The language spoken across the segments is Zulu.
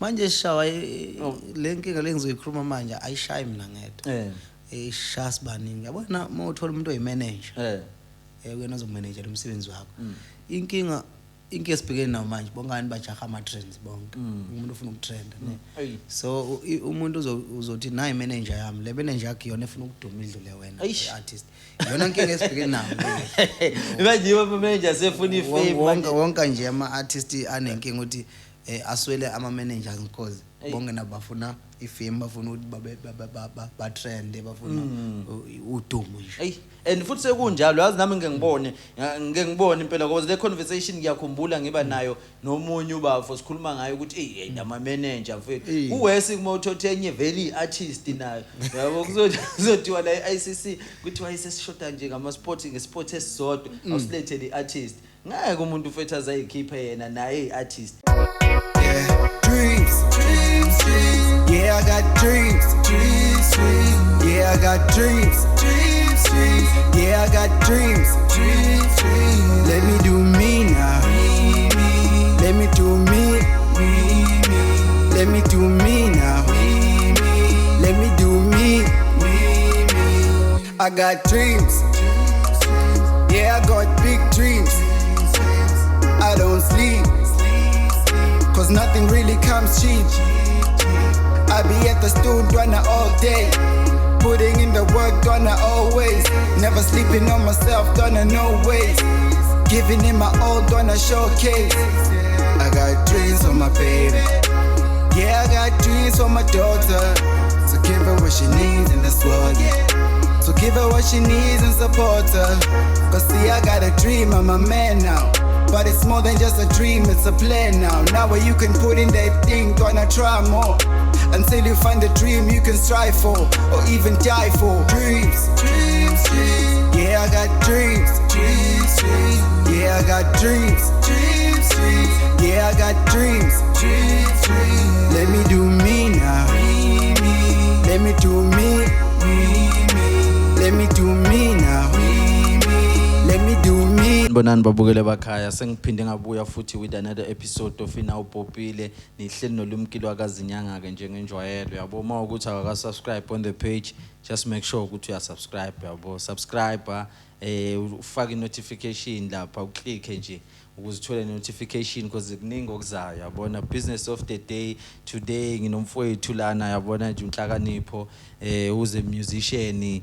Manje shawa, le nkinga le ngizoyikhuluma manje ayishayi mina ngedwa. Ishaya sibaningi, yabona. Uma uthola umuntu oyimanager, wena ozokumanagela umsebenzi wakho, inkinga esibhekene nayo manje, bongani bajaha ama-trends bonke. Umuntu ufuna ukutrenda, ne. So umuntu uzothi nayi manager yami, le manager yakho iyona efuna ukuduma idlule wena i-artist. Iyona nkinga esibhekene nayo le. Manje ibo manager sefuna ifame. Wonke nje ama-artist anenkinga ukuthi aswele ama-managers because bonke nabo bafuna ifame, bafuna ukuthi babe batrende, bafuna udumo nje. Ey, and futhi sekunjalo, yazi nami ngike ngibone impela, because le conversation ngiyakhumbula ngiba nayo nomunye ubafo, sikhuluma ngayo ukuthi ey nama manager mfethu. Uwesi kuma uthothe enye vele i-artist nayo, yabo, kuzothiwa la i-ICC kuthiwa isesishoda nje ngama sport, ngesport esisodwa, awusilethele i-artist. Ngeke umuntu mfethu azayikhiphe yena naye i-artist. Yeah, dreams, dreams, dreams. Yeah, I got dreams, dreams, dreams. Yeah, I got dreams, dreams, dreams. Yeah, I got dreams, dreams, dreams. Let me do me now. Let me do me, me, me. Let me do me now. Let me do me, me, me. I got dreams. Yeah, I got big dreams. I don't sleep. 'Cause nothing really comes cheap. I be at the studio doing all day. Putting in the work, doing always. Never sleeping on myself, doing no ways. Giving in my all, doing a showcase. I got dreams for my baby. Yeah, I got dreams for my daughter. So give her what she needs in this world, yeah. So give her what she needs and support her. 'Cause see, I got a dream, I'm a man now. But it's more than just a dream, it's a plan now. Now where you can put in that thing, gonna try more. Until you find the dream you can strive for, or even die for. Dreams, dreams, dreams. Yeah, I got dreams, dreams, dreams. Yeah, I got dreams, dreams, dreams. Yeah, I got dreams, dreams, dreams. Let me do me now. Let me do me, me, me. Let me do me now. Let me do me. Bonani babukele bakhaya, sengiphinde ngabuya futhi with another episode of Inawubhobhile. Nihleli nolumkilo akazinyanga ke njengenjwayelo, yabo. Uma ukuthi akaka subscribe on the page, just make sure ukuthi uya subscribe, yabo. Subscribe, ufake notification lapha, uclick nje ukuze uthole notification because kuningi okuzayo, yabona. Business of the day today, nginomfowethu lana, yabona nje, uNhlakanipho, uze musician.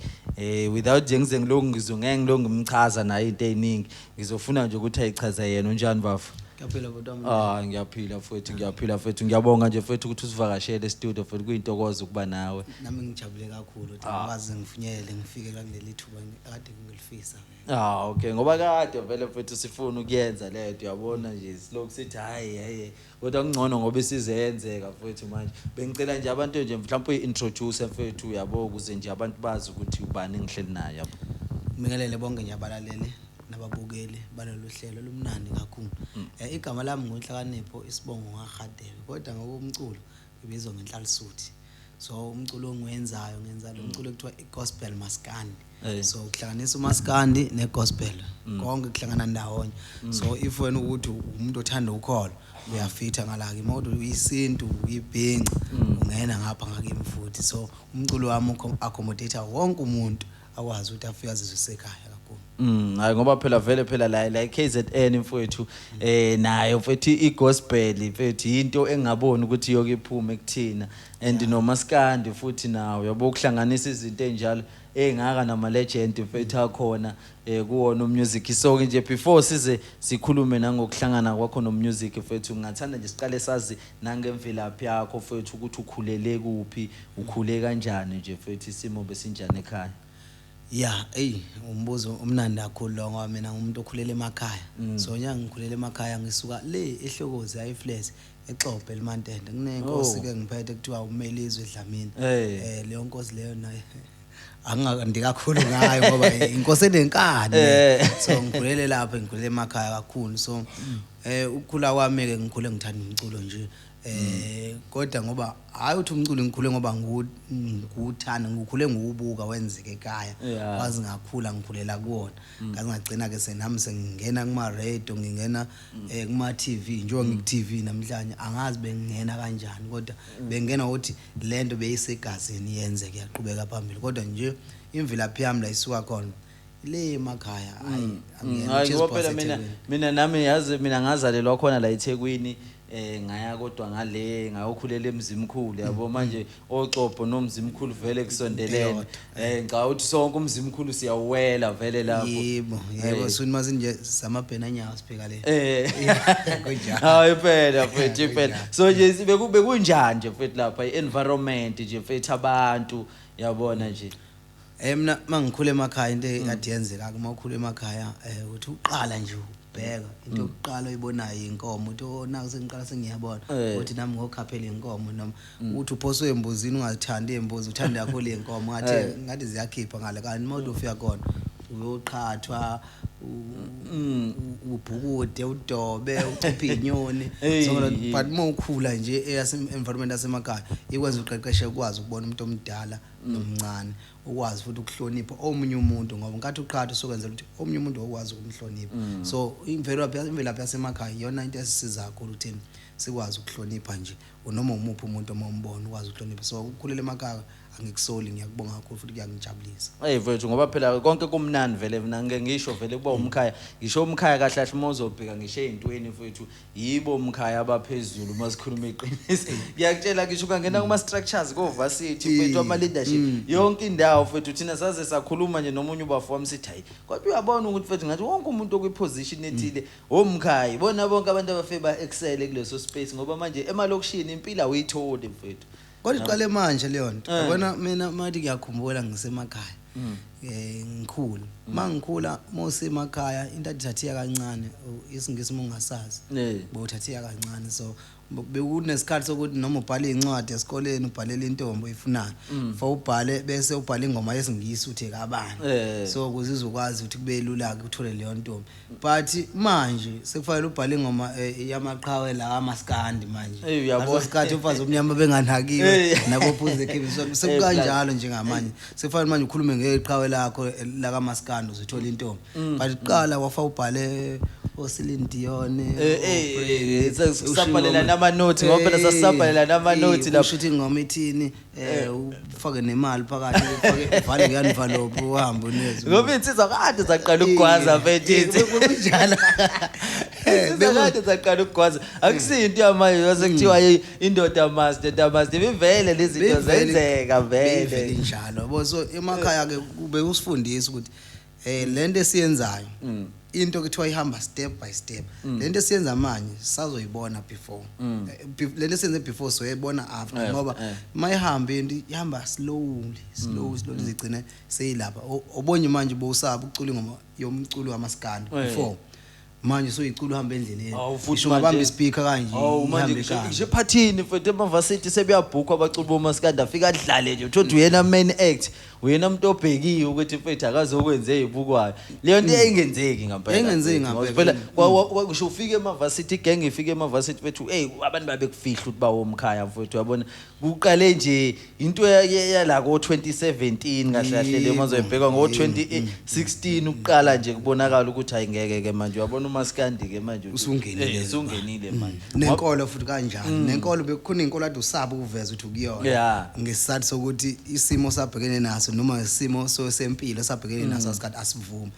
Without nje ngize ngilokhu ngizongeke ngilokhu ngimchaza naye into eziningi, ngizofuna nje ukuthi ayichaze yena. Unjani, bafo? Ngiyaphila, bhuti wami. Ah, ngiyaphila mfowethu, ngiyaphila mfowethu. Ngiyabonga nje mfowethu ukuthi usivakashele e-studio futhi, kuyintokozo ukuba nawe. Nami ngijabule kakhulu ukuthi ngikwazi ngifinyelele, ngifike la kuleli thuba kade ngilifisa. Ah, okay, ngoba kade vele mfethu sifuna ukuyenza lento, uyabona nje, silokhu sithi hayi hayi, kodwa kungcono ngoba isizeyenzeka mfethu. Manje bengicela nje abantu nje mhlawumbe uyi-introduce mfethu, uyabo, ukuze nje abantu bazi ukuthi ubani engihleli naye, yabo. Ngibingelele bonke nje abalaleli nababukeli balolu hlelo lumnandi kakhulu. Igama lami nguNhlakanipho, isibongo ngaHadebe, kodwa ngokomculo ngibizwa ngeNhlalisuthi. So umculo ongiwenzayo, ngenza lo mculo ekuthiwa i-gospel maskandi. So kuhlanganisa umaskandi ne-gospel, konke kuhlangana ndawonye. So if wena ukuthi umuntu othanda ukholo, uyafitha ngala kimi, kodwa uyisintu, uyibhinca, ungena ngapha ngakimi futhi. So umculo wami accommodate wonke umuntu, akwazi ukuthi afike azizwe sekhaya kakhulu. Hayi, ngoba phela vele phela la KZN mfowethu, nayo mfowethu igospel mfowethu into engaboni ukuthi yoke iphume kuthina, and nomaskandi futhi nawo, yabo, ukuhlanganisa izinto enjalo engaka nama legend mfowethu akhona kuwona umusic. So ke nje before size sikhulume nangokuhlangana kwakho nomusic mfowethu, ngingathanda nje siqale sazi nangemvelaphi yakho mfowethu, ukuthi ukhulele kuphi, ukhule kanjani nje mfowethu, isimo besinjani ekhaya? Ya, ey, umbuzo omnandi kakhulu lo, ngoba mina ngumuntu okhulele emakhaya. So njengoba ngikhulele emakhaya, ngisuka le eHlokozi, ayiflats eXobhe elimantende, kunenkosi ke ngiphethe kuthiwa uMelizwe Dlamini. Leyo nkosi leyo naye angingakandi kakhulu ngayo ngoba inkosi enenkani. So ngikhulele lapho, ngikhulele emakhaya kakhulu. So ukukhula kwami ke, ngikhule ngithanda umculo nje. Kodwa ngoba hayi uthi umculo ngikhule ngoba nguthanda, ngikhule ngiwubuka wenzeke ekhaya. Wazi ngakhula ngikhulela kuwona, ngaze ngagcina ke senami sengingena kuma radio, ngingena kuma TV, njengoba ngiku TV namhlanje angazi bengingena kanjani, kodwa bengena ukuthi lento beyisegazini yenzeke yaqhubeka phambili. Kodwa nje imvelaphi yami la isuka khona le emakhaya, hayi angiyena Hayi, uCheese ngoba Boss phela mina eThekwini. Mina nami yazi mina ngazalelwa khona la eThekwini, ngaya kodwa ngale ngayokhulela eMzimkhulu, yabo. Manje oXobho noMzimkhulu vele kusondelene. Eyodwa. Ngicabanga ukuthi sonke uMzimkhulu siyawela vele lapho. Yebo, suni masinje samabhena nyawo sibheka le. Kunjalo. Hayi phela mfethu, phela. Kunjalo. So nje bekunjani nje mfethu lapha i-environment nje mfethu, abantu, yabona nje? Mina mangikhula emakhaya, into ekade yenzeka kuma ukhula emakhaya, uthi uqala nje ubheka into yokuqala oyibonayo inkomo, uthi oh naku sengiqala sengiyabona, uthi nami ngokhaphela inkomo, noma uthi uphoswe embuzini ungazithandi imbuzi, uthanda kakhulu inkomo, ngathi ngathi ziyakhipha ngale, kanti uma ufika khona uyoqhathwa, ubhukude, udobe, ucuphe inyoni. Hey. So but uma ukhula nje environment yasemakhaya ikwenza uqeqeshe ukwazi ukubona umuntu omdala nomncane, ukwazi futhi ukuhlonipha omunye umuntu, ngoba nkathi uqhatha usukwenzela ukuthi omunye umuntu okwazi ukumhlonipha. So imvelaphi yasemakhaya iyona into esisiza kakhulu ukuthi sikwazi ukuhlonipha nje noma umuphi umuntu uma umbona ukwazi ukuhlonipha. So ukukhulela emakhaya angikusoli, ngiyakubonga kakhulu futhi kuyangijabulisa. Hey mfethu, ngoba phela konke kumnandi vele, mina ngike ngisho vele kuba umkhaya, ngisho umkhaya kahle kahle uma uzobheka ngisho ey'ntweni mfethu, yibo umkhaya abaphezulu uma sikhuluma iqiniso. Ngiyakutshela, ngisho ungangena kuma-structures ko-varsity mfethu, ama-leadership, yonke indawo mfethu. Thina saze sakhuluma nje nomunye ubafo wami sithi, hayi kodwa uyabona ukuthi mfethu ngathi wonke umuntu okwi-position ethile omkhaya, ibona bonke abantu abafike ba-excel kuleso space, ngoba manje emalokishini impilo awuyitholi mfethu. Kodwa iqale manje leyo nto. Yabona mina mathi ngiyakhumbula ngisemakhaya, ngikhula, mangikhula mosemakhaya into adithathiya kancane isiNgisi uma ungasazi, bowuthathiya kancane. So bekunesikhathi sokuthi noma ubhale incwadi esikoleni ubhalela intombi oyifunayo, for ubhale bese ubhale ingoma yesiNgisi uthi kabani, so ukuze uzokwazi ukuthi kube lula ke uthole leyo ntombi. But manje sekufanele ubhale ingoma yamaqhawe la amaskandi manje. Ey, uyabona. Ngaleso sikhathi umfazi omnyama benganakiwe, nabophuze ekhiphi. So sekukanjalo njengamanje, sekufanele manje ukhulume ngeqhawe lakho lakamaskandi uzothola intombi. But kuqala wafa ubhale oCeline Dion, Sasabhalela namanothi, ngoba phela sasabhalela namanothi lapho. Usho ukuthi ingoma ithini, ufake nemali phakathi, ufake uvale nge-envelope uhambe unezwe. Ngoba iy'nsizwa kade zaqala ukugwaza mfethu. Kunjalo. Insizwa kade zaqala ukugwaza, akusiyo into yamanje bese kuthiwa hey, indoda must, indoda must, ibivele lezi zinto zenzeka Beyivele vele. injalo yabo. So emakhaya ke kube usifundisa ukuthi lento esiyenzayo, into kuthiwa ihamba step by step. Lento esiyenza manje sazoyibona before. Lento esiyenze before soyibona after, ngoba mayihamba into ihamba slowly slow slowly zigcine seyilapha. Obonye manje bowusaba ukucula ingoma yomculo wamaskandi before, manje soyicula uhamba endleleni. Awu, futhi Ngisho ungabamba manje- ispeaker kanje, Awu manje ihambe ngisho ekhaya. ngisho ephathini mfethu emavasithi sebeyabhukhwa abaculi bomaskandi, afika adlale nje, uthothi uyena main act, uyena umuntu obhekiwe ukuthi mfethu akazokwenza ey'bukwayo. Leyo nto yayingenzeki ngampela. Yayingenzeki mfethu, ngoba ngampela. phela ngisho ufike emavasithi, igenge ifike emavasithi mfethu, eyi abantu babekufihla ukuthi bawomkhaya mfethu, uyabona. Kuqale nje into yala ko-2017 kahle kahle leyo mazoyibheka ngo-2016 ukuqala nje kubonakala ukuthi hayi ngeke ke manje, uyabona umaskandi ke manje Usungenile. Usungenile manje. Nenkolo futhi kanjalo, nenkolo bekukhona inkolo ade usaba ukuveza ukuthi ukuyona, ngesizathu sokuthi isimo sabhekene naso noma isimo sempilo sabhekene naso asikade asivumi.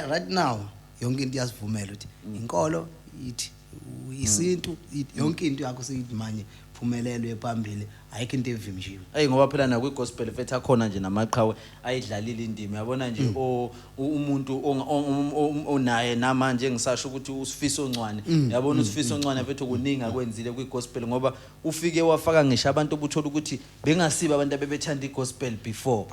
Right now yonke into iyasivumela ukuthi inkolo ithi isintu yonke into yakho siyithi manje phumelelo phambili, ayikho into evimjiwe. Eyi ngoba phela nakwi-gospel fethu akhona nje namaqhawe ayidlalile indima, yabona nje umuntu onaye namanje ngisasho ukuthi uSifiso Ncwane, yabona uSifiso Ncwane fethu kuningi akwenzile kwi-gospel, ngoba ufike wafaka ngisho abantu obuthola ukuthi bengasibo abantu abebethanda i-gospel before,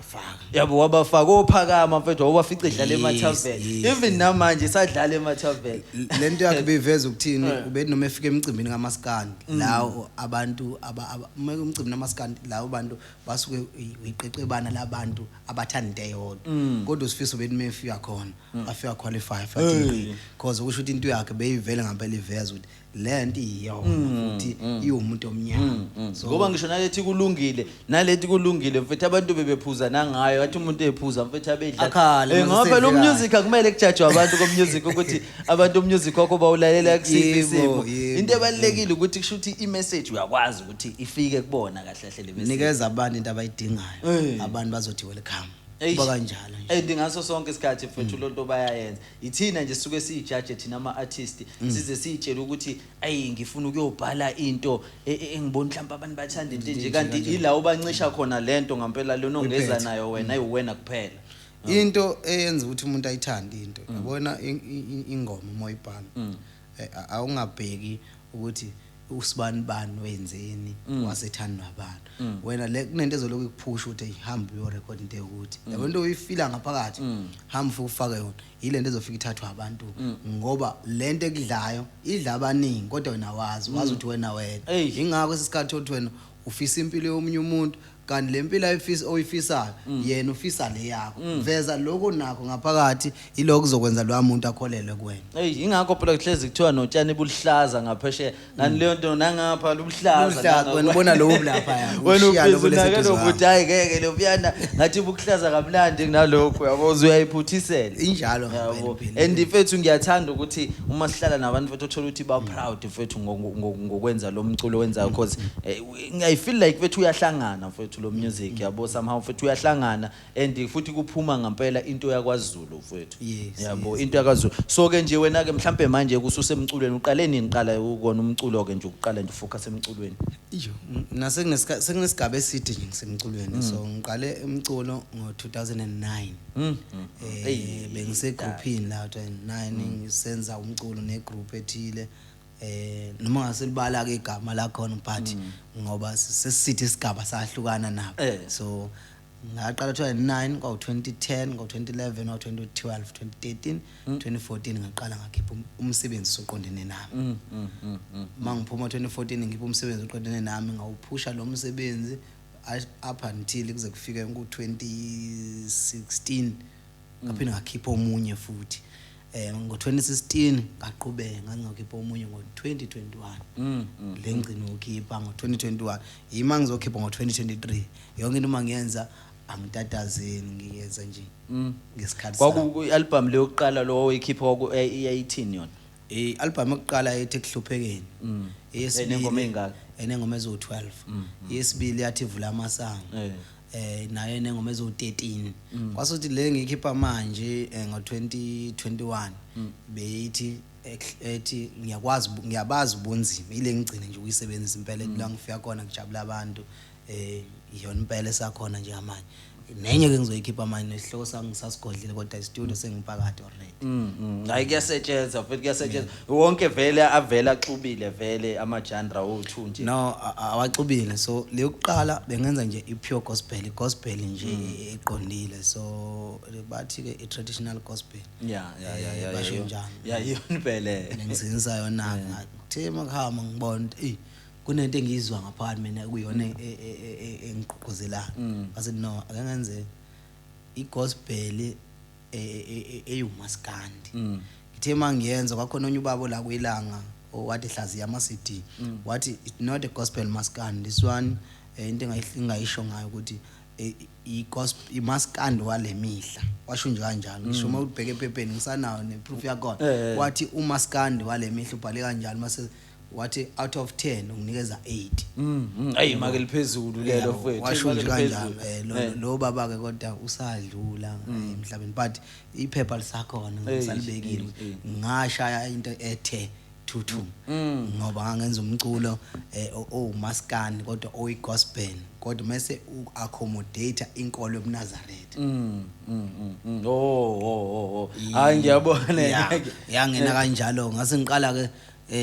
yabo, wabafaka ophakama mfethu, wabafica edlala emathaveni, even namanje sadlala emathaveni. Lento yakhe beyiveza ukuthini, ube noma efika emcimbini kamaskandi lawo abantu uma umcimbi namaskandi lawo bantu basuke uyiqeqebana labantu abathanda into eyodwa, kodwa uSifiso bethi mefika khona afika qualify futhi, because ukusho ukuthi into yakhe beyivele ngempela iveza ukuthi Le nto iyona futhi iwumuntu omnyama. So Ngoba ngisho nalethi kulungile, nalethi kulungile mfethu, abantu bebephuza nangayo, athi umuntu ephuza mfethu abedla. Akhale, mase Ngoba lo sedlekayo. music akumele kujajwe abantu ko-music ukuthi abantu music wakho bawulalela kusiphi isimo. Into ebalulekile ukuthi kusho ukuthi i-message uyakwazi ukuthi ifike kubona kahle kahle le message. Nikeza abantu into abayidingayo, abantu bazothi welcome. Eish. Kuba kanjalo nje. And ngaso sonke isikhathi mfethu lonto bayayenza. Ithina nje sisuke siyijaje thina ama-artist, size siyitshele ukuthi ayi, ngifuna ukuyobhala into engibona mhlawumbe abantu bathanda into nje, kanti ila ubancisha khona lento ngampela lona ongeza Uyiphethe. nayo wena, ayiwena kuphela. Into eyenza ukuthi umuntu ayithande into, yabona, ingoma uma uyibhala, awungabheki ukuthi usibani bani wenzeni wasethandwa abantu. Wena le kunento ezoloku ikuphusha ukuthi hey, hamba uyorecord into yokuthi, yabo, into oyifila ngaphakathi, hamba ufike ufake yona. Yile nto ezofika ithathwa abantu, ngoba lento ekudlayo idla abaningi, kodwa wena wazi ukuthi wena ingakho isikhathi uthi wena ufisa impilo yomunye umuntu, kanti le mpilo ayifisa oyifisayo yena ufisa le yakho. Veza lokho nakho ngaphakathi, ilokho kuzokwenza lowa muntu akholelwe kuwena. Hey, ingakho phela kuhlezi kuthiwa notshani buluhlaza ngaphesheya, kanti leyo nto nangapha lubuhlaza. Luhlaza, wena ubona lobu laphaya, wena ushiya lobu ubhizi unake leseduze lokhu kwakho. uthi hayi ngeke lobuyana ngathi bukuhlaza kamnandi kunalokhu, yabo, uyayiphuthисela. Injalo ngempela Yabo. impilo. And mfethu ngiyathanda ukuthi uma sihlala nabantu mfethu uthola ukuthi ba proud mfethu ngokwenza lo mculo wenzayo, because I feel like mfethu uyahlangana mfethu lo music, yabo, somehow mfethu uyahlangana and futhi kuphuma ngempela into yakwaZulu mfethu. Yabo, into yakwaZulu. So ke nje wena ke mhlambe manje kususemculweni, uqale nini qala ukona umculo ke nje, uqala nje focus emculweni? Iyo, sekunesigaba eside nje ngisemculweni. So ngiqale umculo ngo-2009. Eyi, Bengisegroupini la 2009, ngisenza umculo negroup ethile, noma ngaselibala ke igama lakhona, but ngoba sesithe isigaba sahlukana nabo. So ngaqala 2009, kwawu 2010, kwawu 2011, kwawu 2012, 2013, 2014 ngaqala ngakhipha umsebenzi soqondene nami. Mangiphuma 2014 ngikhipha umsebenzi oqondene nami, ngawuphusha lo msebenzi up until kuze kufike ku 2016, ngaphinde ngakhipha omunye futhi ngo 2016, ngaqhubeka ngakhipha omunye ngo 2021. Le ngcino ukhipha ngo 2021, yima ngizokhipha ngo 2023. Yonke into mangiyenza angitatazeli, ngiyenza nje ngesikhathi sami. Kwaku i-album leyo yokuqala lo oyikhipha kwaku eyayithini yona? I-album yokuqala ethi Ekuhluphekeni. Enengoma ey'ngaki? Enengoma eziwu-12. Yesibili yathi Vula Amasango. Nayo enengoma eziwu-13. Kwasuthi le ngiyikhipha manje ngo-2021 beyithi ethi ngiyakwazi ngiyabazi ubunzima. Ile ngigcine nje ukuyisebenzisa impela la ngifika khona kujabula abantu, iyona impela esakhona njengamanje. Nenye ke ngizoyikhipha manje nesihloko sami ngisasigodlile, kodwa i-studio sengiphakathi already. Hayi, kuyasetshenzwa futhi, kuyasetshenzwa wonke vele, avela axubile vele ama-genre wo-two nje. No, awaxubile. So leyokuqala bengenza nje i-pure gospel, i-gospel nje eqondile, so bathi ke i-traditional gospel. Ya. Basho njalo. Ya, iyona impela. Bengisebenzisa yona, ngithe makuhamba ngibona ukuthi eyi, kunento engiyizwa ngaphakathi mina kuyona engigqugquzelayo. Ngathi no, ake ngenze i-gospel eyumaskandi. Ngithe mangiyenza kwakhona onye ubaba la kuyilanga owathi hlaziya ama CD, wathi it's not a gospel maskandi this one. Into engayisho ngayo ukuthi i-gospel imaskandi wale mihla, washo nje kanjalo. Ngisho uma ubheke ephepheni ngisanayo ne-proof yakhona. Wathi umaskandi wale mihla, ubhale kanjalo, mase wathi out of 10 unginikeza 8. Ayi, make liphezulu lelo Yabo, mfethu. washo make nje kanjalo. liphezulu. Lo baba ke kodwa usadlula emhlabeni, but iphepha lisakhona, ngisalibekile. Ngashaya into ethe 22 ngoba ngangenza umculo owumaskandi kodwa oyi-gospel, kodwa mase u-accommodate inkolo yobuNazaretha. Oh. Hayi, ngiyabona. Ya, yangena kanjalo. Ngase ngiqala ke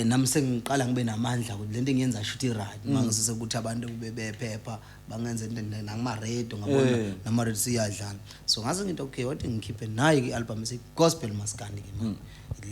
nami sengiqala ngibe namandla ukuthi lento engiyenza shuthi right, mangisise ukuthi abantu bebephepha bangenze into nakuma radio, ngabona nama radio siyadlala. So ngase ngithi okay, wathi ngikhiphe nayi i-album esi gospel maskandi ke manje.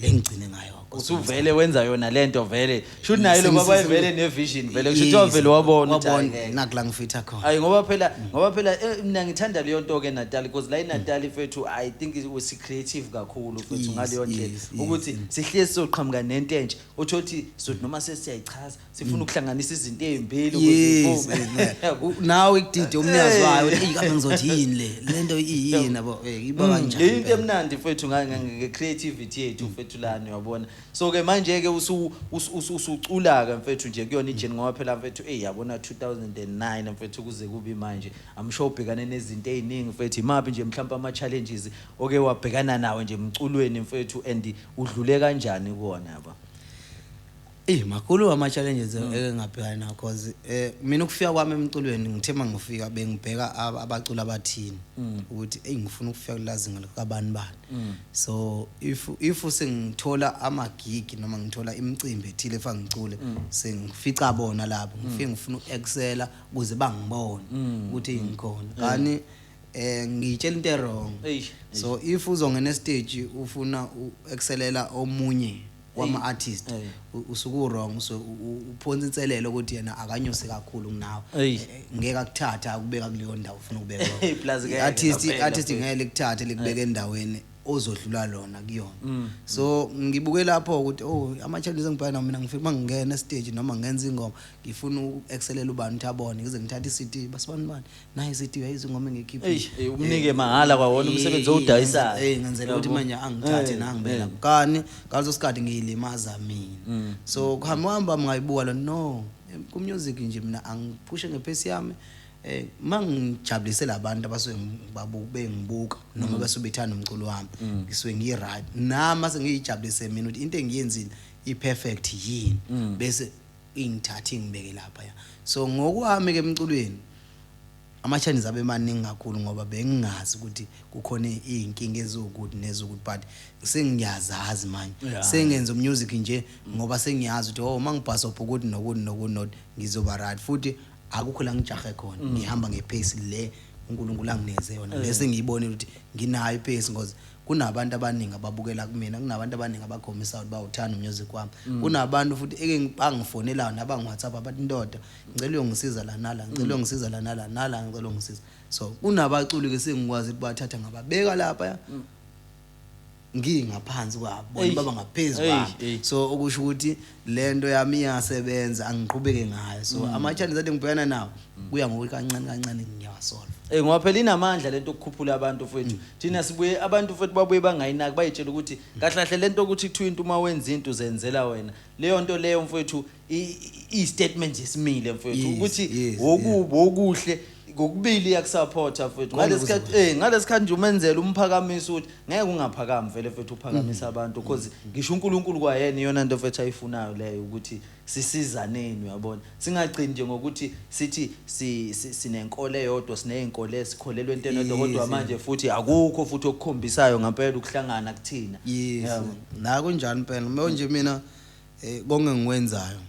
Le ngigcine ngayo. Usuvele wenza yona lento vele, shuthi naye lo baba vele ne-vision vele, kusho ukuthi wavele wabona ukuthi wabona hhayi, ngeke. nakula ngifitha khona. Hayi, ngoba phela mina ngithanda leyo nto ke Natal, because la iNatal fethu, I think si creative kakhulu fethu ngaleyo ndlela ukuthi sihlezi soqhamuka nento entsha, uthothi sothi noma sesiyayichaza sifuna ukuhlanganisa izinto ezimbili ukuze iphume. Nawe ikudide umnikazi wayo ukuthi, "Eyi, kambe ngizothi yini le nto, iyini?" Yabo, iba kanjani Le into impela. Emnandi fethu nge-creativity yethu mfethu lana, uyabona. So ke manje ke usucula ke mfethu nje kuyona i-journey, ngoba phela mfethu, ey, yabona, 2009 mfethu kuze kube manje, I'm sure ubhekane nezinto eziningi mfethu. Imaphi nje mhlawumbe ama challenges oke wabhekana nawe nje emculweni mfethu, and udlule kanjani kuwona, yabo? Eh, makhulu ama challenges engingabhekana nawo, cause mina ukufika kwami emculweni, ngithe mangifika bengibheka abaculi abathini ukuthi, hey, ngifuna ukufika kulazinga kabani bani. So if sengithola ama gig noma ngithola imicimbi ethile efa ngicule, sengifica bona lapho, ngifike ngifuna uku-excela ukuze bangibone ukuthi ngikhona, kani ngiyitshela into wrong. So if uzongena stage ufuna u-excelela omunye wama artist, usuke u-wrong, so uphonsa inselelo ukuthi yena akanyuse kakhulu kunawe. Ngeke akuthatha akubeka kuleyo ndawo ufuna ukubeka. Plus ngeke Artist ngaphela artist futhi. ngeke likuthathe likubeke endaweni ozodlula lona kuyona. So ngibuke lapho ukuthi, oh, ama challenges engibhekana nawo mina, ngifika mangingena stage noma ngenza ingoma, ngifuna uku-excelela ubani ukuthi abone, ngize ngithathe i-CD, basibani bani nayi i-CD, uyayizwa ingoma engiyikhiphile. Eish, umnike mahhala kwawona umsebenzi owudayisayo. Ngenzela ukuthi Yabo. manje angithathe nangibeka lapho, kani ngaleso sikhathi ngiyilimaza mina. So kuhamba hamba ngayibuka lo, no, ku music nje mina angiphushe ngepace yami, mangijabulise labantu abasuke bengibuka noma basuke bethanda umculo wami, ngisuke ngi-right nami, mase ngiyijabulise mina ukuthi into engiyenzile i-perfect yini, bese ingithathe ingibeke lapha ya. So ngokwami ke emculweni ama-challenges abe maningi kakhulu, ngoba bengingazi ukuthi kukhona iy'nkinga eziwukuthi neziwukuthi, but sengiyazazi manje. Sengenza umusic nje ngoba sengiyazi ukuthi, oh, uma ngibhasobha ukuthi nokuthi nokuthi nokuthi, ngizoba right, futhi akukho la ngijahe khona. Ngihamba ngepace le uNkulunkulu anginikeze yona, bese ngiyibonile ukuthi nginayo ipace, because kunabantu abaningi ababukela kumina, kunabantu abaningi abakhombisa ukuthi bawuthanda umusic wami, kunabantu futhi eke bangifonelayo nabangi-WhatsApp abathi, "Ndoda, ngicela uyongisiza la nala, ngicela uyongisiza la nala nala, ngicela uyongisiza." So kunabaculi-ke sengikwazi ukuthi bathatha ngababeka lapha ngingaphansi kwabo, bona baba ngaphezu kwami. So okusho ukuthi lento yami iyasebenza, angiqhubeke ngayo. So ama-challenges ade ngibhekana nawo kuya ngokuthi kancane kancane ngiyawasolve. Ngoba phela inamandla lento okukhuphula abantu fethu. Thina sibuye abantu fethu babuye bangayinaki, bayitshela ukuthi kahle kahle lento ukuthi kuthiwa into uma wenza into uzenzela wena. Leyo nto leyo mfethu i statement esimile mfethu ukuthi okubi okuhle kokubili iyakusupporta mfethu. Konke. Ngalesikhathi nje umenzela umphakamiso ukuthi ngeke ungaphakami vele mfethu, uphakamisa abantu, because ngisho uNkulunkulu kwayena iyona nto mfethu ayifunayo leyo, ukuthi sisizaneni, uyabona, singagcini nje ngokuthi sithi sinenkolo eyodwa, sinezinkolo esikholelwa entweni eyodwa, kodwa manje futhi akukho futhi okukhombisayo ngempela ukuhlangana kuthina. Yabo. La kunjani phela manje mina, konke engikwenzayo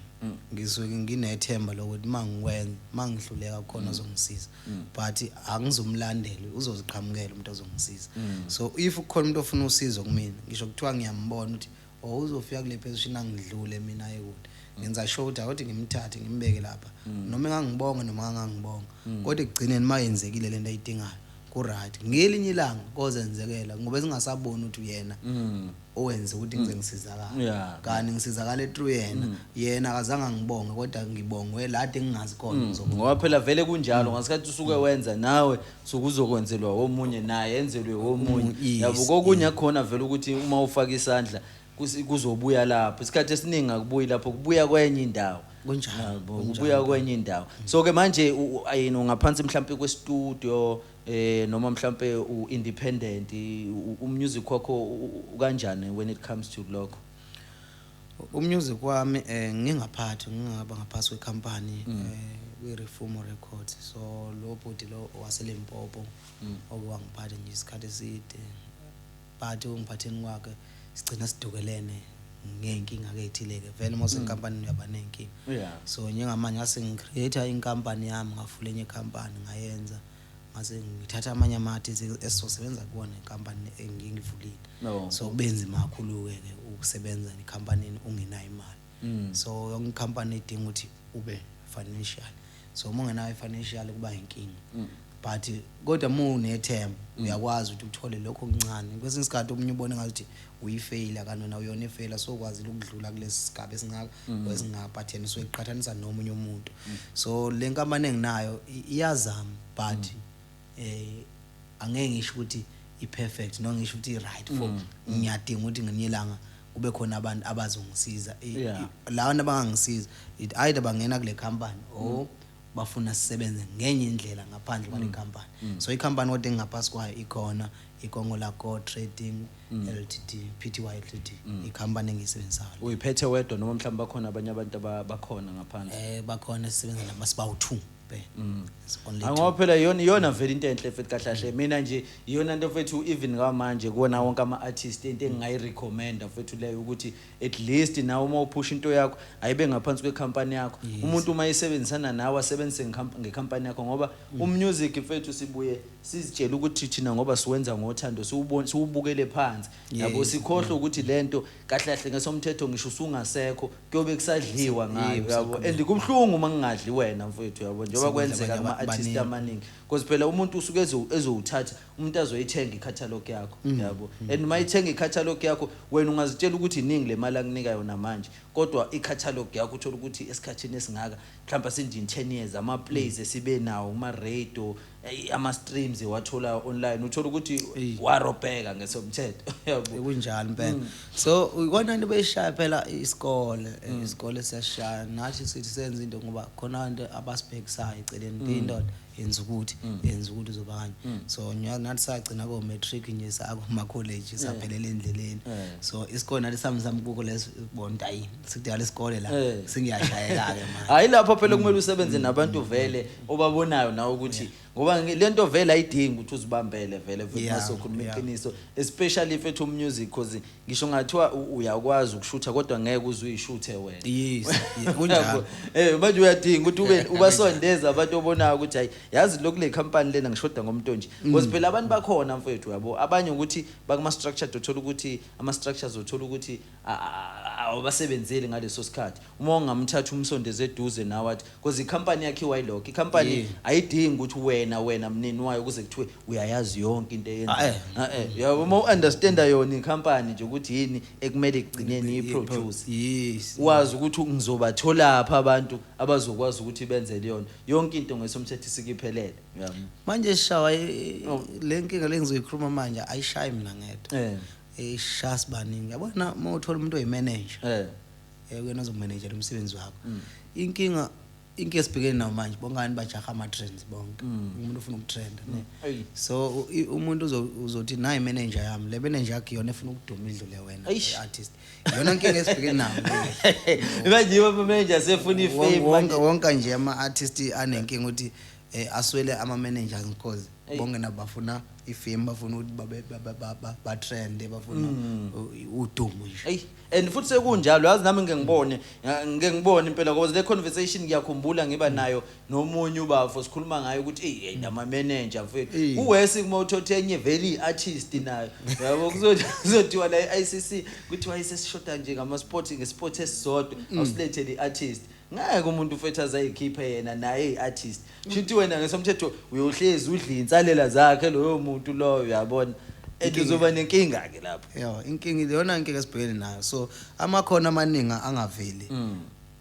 ngisuke nginethemba lokuthi mangikwenza, mangihluleka khona ozongisiza, but angizumlandela, uzoziqhamukela umuntu ozongisiza. So if kukhona umuntu ofuna usizo kumina, ngisho kuthiwa ngiyambona ukuthi, oh, uzofika kule position angidlule mina ayekude, ngenza sure ukuthi awuthi ngimthathe ngimbeke lapha, noma engangibonga noma angangibonga, kodwa ekugcineni mayenzekile lento ayidingayo, ku-right. Ngelinye ilanga kozenzekela ngoba singasaboni ukuthi uyena owenze ukuthi ngize ngisizakale, kanti ngisizakale through yena. Yena akazange angibonge, kodwa ngibongwe lade ngingazi khona ngizobonga. Ngoba phela vele kunjalo, ngasikhathi usuke wenza nawe suke uzokwenzelwa omunye, naye enzelwe omunye. Yabo, kokunye khona vele ukuthi uma ufaka isandla kuzobuya lapho, isikhathi esiningi akubuyi lapho, kubuya kwenye indawo. Kunjalo, Yabo, kunjalo. kubuya kwenye indawo. So ke manje ayini ngaphansi mhlambe kwestudio, noma mhlambe u-independent, umusic wakho kanjani when it comes to lokho? Umusic wami, ngingaphathi, ngingaba ngaphasi kwecompany, kwi-Reform Records. So lo bhuti lo waseLimpopo okwangiphatha nje isikhathi eside, but ungiphatheni kwakhe sigcina sidukelene ngey'nkinga ke ey'thile-ke vele uma usenkampanini uyaba ney'nkinga. So njengamanje ngase ngicreate inkampani yami, ngavula enye ikhampani, ngayenza. Ngase ngithatha amanye ama-artist esizosebenza kuwona inkampani engiyivulile. No. So kube nzima kakhulu-ke ke ukusebenza nekhampanini ungenayo imali. So yonke ikhampani idinga ukuthi ube financial, so uma ungenayo i-financial kuba inkinga, but kodwa uma unethemba uyakwazi ukuthi uthole lokho okuncane. Kwesinye isikhathi omunye ubone ngathi uyi-failure, kanti wena uyona i-failure, so ukwazile ukudlula kulesi sigaba esingaka esingaka, but yena usuke eqhathanisa nomunye umuntu. So le nkampani enginayo iyazama, but angeke ngisho ukuthi i-perfect noma ngisho ukuthi i-right for ngiyadinga ukuthi ngelinye ilanga kube khona abantu abazongisiza. Labantu abangangisiza, it either bangena kule company or bafuna sisebenze ngenye indlela ngaphandle kwale company. So i-company kodwa engingaphasi kwayo ikhona, iKongo Go Trading Ltd, Pty Ltd, i-company engiyisebenzisayo. Uyiphethe wedwa noma mhlawumbe bakhona abanye abantu bakhona ngaphandle? Bakhona, sisebenza nabo, sibawu-two kuphela. It's only two. Ngoba phela iyona vele into enhle futhi kahle kahle mina nje iyona nto fethu, even ngamanje kuwona wonke ama-artist, into engingayirecommenda fethu leyo, ukuthi at least nawe uma uphusha into yakho ayibe ngaphansi kwekhampani yakho. Umuntu uma esebenzisana nawe asebenzise ngekhampani yakho, ngoba umusic fethu sibuye sizitshele ukuthi thina ngoba siwenza ngothando siwubukele phansi, yabo, sikhohlwe ukuthi lento kahle kahle ngesomthetho ngisho usungasekho kuyobe kusadliwa ngayo, yabo, and kubuhlungu uma kungadli wena mfowethu, yabo, njengoba Sekudla kwenzeka abanye kuma-artist abaningi. amaningi, because phela umuntu usuke ezowuthatha, umuntu azoyithenga i-catalog yakho, yabo, and uma ithenga i-catalog yakho wena ungazitshela ukuthi iningi le mali akunika yona manje, kodwa i-catalog yakho uthola ukuthi esikhathini esingaka, mhlawumbe asinje in 10 years, ama-plays esibe nawo kuma-radio, ama-streams ewathola online, uthola ukuthi warobheka ngesomthetho, yabo. Kunjalo impela. So ikona into beyishaya phela isikole, isikole siyashaya nathi, sithi senze into ngoba khona abantu abasibhekisayo eceleni, indoda yenza ukuthi, yenza ukuthi uzoba kanje. So nathi sagcina ko matric nje, sakuma college, saphelela endleleni. So isikole nathi sami kuko leso bona, hayi, sikudala isikole la, sengiyashayeka ke manje. Hayi, lapho phela kumele usebenze nabantu vele obabonayo nawe ukuthi ngoba lento vele ayidingi ukuthi uzibambele vele futhi masokhuluma iqiniso, especially if ethi music, because ngisho ngathiwa uyakwazi ukushutha kodwa ngeke uze uyishuthe wena. Yes, yeah, kunjalo. Manje uyadinga ukuthi ube ubasondeza abantu obonayo ukuthi hayi, yazi lokhu le company lena ngishoda ngomuntu nje, because phela abantu bakhona mfethu, yabo, abanye ukuthi bakuma structure, uthola ukuthi ama structures, uthola ukuthi awabasebenzeli ngaleso sikhathi. Uma ungamthatha umsondeze eduze nawe athi, because i-company yakhiwa yilokho, i-company ayidingi ukuthi wena mnini wayo kuze kuthiwe uyayazi yonke into Ah, eh. eyenzayo. Yabo, uma u-understanda yona i-company nje ukuthi yini ekumele ekugcineni iyiproduce, wazi ukuthi ngizobatholapha abantu abazokwazi ukuthi benze leyona yonke into ngesomthetho isikiphelele, yabo. Manje shawa le nkinga le ngizoyikhuluma manje ayishayi mina ngedwa, ishaya sibaningi, yabona. Uma uthola umuntu oyimanager, wena ozokumanagela umsebenzi wakho, inkinga esibhekene nayo manje, bongani bajaha ama-trends bonke, umuntu ufuna ukutrenda ne. So umuntu uzothi nayi manager yami, le manager yakho iyona efuna ukuduma idlule wena i-artist. Iyona nkinga esibhekene nayo le. Manje yibo ama-manager sefuna i-fame. Wonke nje ama-artist anenkinga ukuthi aswele ama-managers because bonke nabo bafuna i-fame, bafuna ukuthi babe batrende, bafuna udumo nje. Eyi, and futhi sekunjalo, yazi nami ngike ngibone impela, because le conversation ngiyakhumbula ngiba nayo nomunye ubafo, sikhuluma ngayo ukuthi eyi nama-manager mfethu, uwesi kuma uthothe enye vele i-artist nayo, yabo, kuzothiwa la i-ICC kuthiwa ayisesishoda nje ngama-sport, nge-sport esisodwa, awusilethele i-artist. Ngeke umuntu mfethu azayikhiphe yena naye i-artist, shuthi wena ngesomthetho uyohlezi udla iy'nsalela zakhe loyo muntu loyo, uyabona, and uzoba nenkinga-ke lapho. Yo, inkinga iyona nkinga esibhekene nayo. So amakhono amaningi angaveli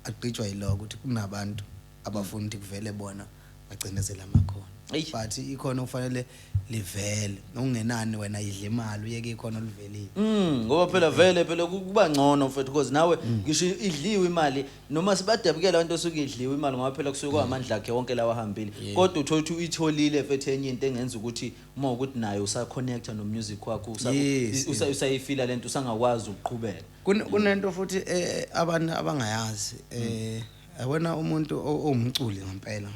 agqitshwa yiloko ukuthi kunabantu abafuna ukuthi kuvele bona, bagcinezele amakhono. But ikhono kufanele livele, okungenani wena idle imali, uyeke ikhono livelile. Ngoba phela vele phela kuba ngcono mfethu, because nawe ngisho idliwe imali noma sibadabukela abantu osuke idliwe imali, ngoba phela kusuke kwamandla akhe wonke lawa ahambile, kodwa uthola ukuthi uyitholile mfethu enye into engenza ukuthi uma ukuthi naye usaconnecta no music wakho, usayifila lento, usangakwazi ukuqhubeka. Kunento futhi abantu abangayazi, yabona umuntu owumculi ngempela,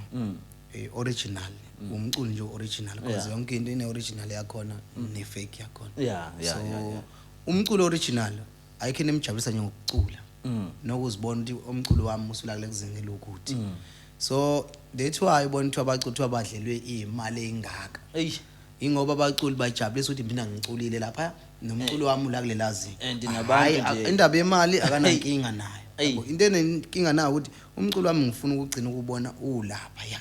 original, umculi nje original, because yonke into ine original yakhona ne fake yakhona. So umculo original ayikho into emjabulisa njengokucula nokuzibona ukuthi umculo wami usula kule kuzinga elokuthi. So That's why ubona ukuthi abaculi kuthiwa badlelwe imali engaka. Eyi. Ingoba abaculi bajabulisa ukuthi mina ngiculile lapha nomculo wami ula kulela zinga. And nabantu Hhayi, nje- indaba yemali akanankinga nayo. Eyi. Yabo, into enenkinga nayo ukuthi umculo wami ngifuna ukugcina ukubona ulapha ya.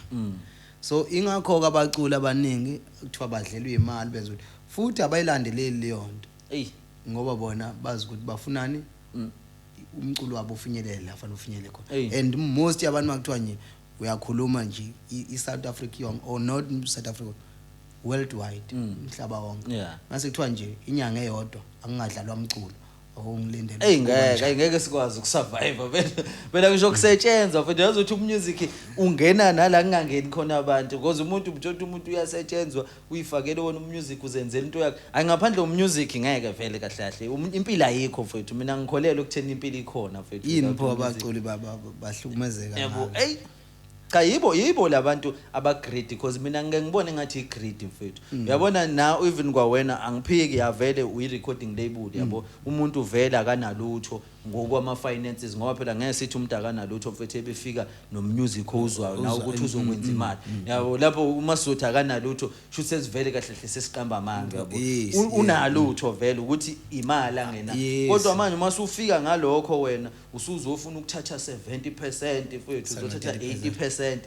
So ingakho ke abaculi abaningi kuthiwa badlelwe imali benza ukuthi futhi abayilandeleli leyo nto Eyi. ngoba bona bazi ukuthi bafunani, umculo wabo ufinyelele la fanele ufinyelele khona. Eyi. And most yabantu makuthiwa nje uyakhuluma nje i-South Africa yonke or not South Africa, worldwide, umhlaba wonke, mase kuthiwa nje inyanga eyodwa akungadlalwa umculo, awungilindele. Eyi, ngeke, ayi, ngeke sikwazi ukusurvive phela. Phela ngisho kusetshenzwa futhi yazi ukuthi umusic ungena nala kungangeni khona abantu, because umuntu uthola umuntu uyasetshenzwa, uyifakele wona umusic, uzenzela into yakhe. Ayi, ngaphandle umusic ngeke vele kahle kahle. Impilo ayikho mfethu. Mina ngikholelwa ekutheni impilo ikhona mfethu Yini without pho umusic. abaculi bahlukumezeka Yabo, ngalo? eyi cha, yibo labantu aba-greedy, because mina ngike ngibone ngathi i-greedy mfethu. Uyabona na, even kwawena angiphiki, yavele uyi-recording label, yabo, umuntu vele akanalutho ngokwama-finances, ngoba phela ngeke sithi umuntu akanalutho mfethu ebefika nomusic owuzwayo nawe ukuthi uzokwenza imali, yabo. Lapho uma sizothi akanalutho, shuthi sesivele kahle hle sesiqamba amanga, yabo. Unalutho vele ukuthi imali angena, kodwa manje uma usufika ngalokho wena usuzofuna ukuthatha 70% mfethu, uzothatha 80%,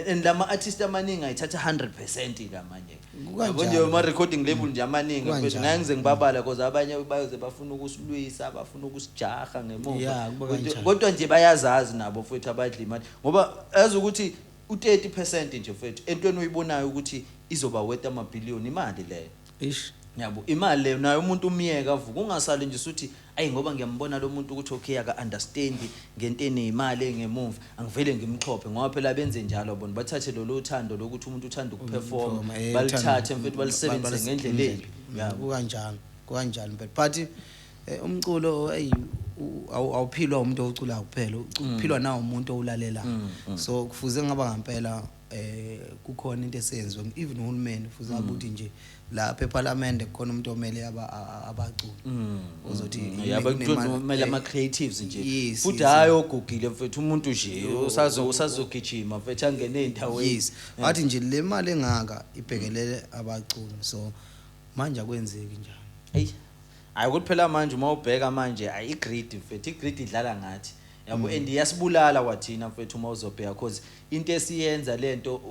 and lama artist amaningi ayithatha 100% lamanye, yabo nje, ama recording label nje amaningi mfethu. Kukanjalo. Ngeke ngize ngibabala because abanye bayoze bafuna ukusilwisa, bafuna ukusijaha ngemuva. Yeah, kuba kanjalo. Kodwa nje bayazazi nabo futhi abadla imali, ngoba yazi ukuthi u30% nje mfethu entweni oyibonayo ukuthi izoba worth amabhiliyoni, imali leyo. Ish. Yabo, imali leyo nayo umuntu umyeka avuka, ungasali nje usuthi ayi, ngoba ngiyambona lo muntu ukuthi okay, aka understand ngento eneyimali engemuva, angivele ngimxhophe, ngoba phela benze njalo bona, bathathe lolu thando lokuthi umuntu uthanda ukuperform, Ukuperforma, balithathe mfethu, balisebenzise ngendlela embi, yabo. Kukanjalo impela, but umculo ey awuphilwa umuntu oculayo kuphela, uphilwa nawo umuntu owulalelayo. So kufuze ngaba ngempela kukhona into esenziwe, even uhulumeni kufuze ngabe ukuthi nje lapha eParliament kukhona umuntu omele abaculi ozothi Yabo, kumele ama-creatives nje futhi, hhayi ogugile mfethu, umuntu nje usazogijima mfethu, angene ey'ndaweni. Yes, wathi nje le mali engaka ibhekelele abaculi, so manje akwenzeki njalo. Eyi, hayi ukuthi phela manje uma ubheka manje, ayi, i-greed mfethu, i-greed idlala ngathi, yabo, and iyasibulala kwathina mfethu uma uzobheka, cause into esiyenza lento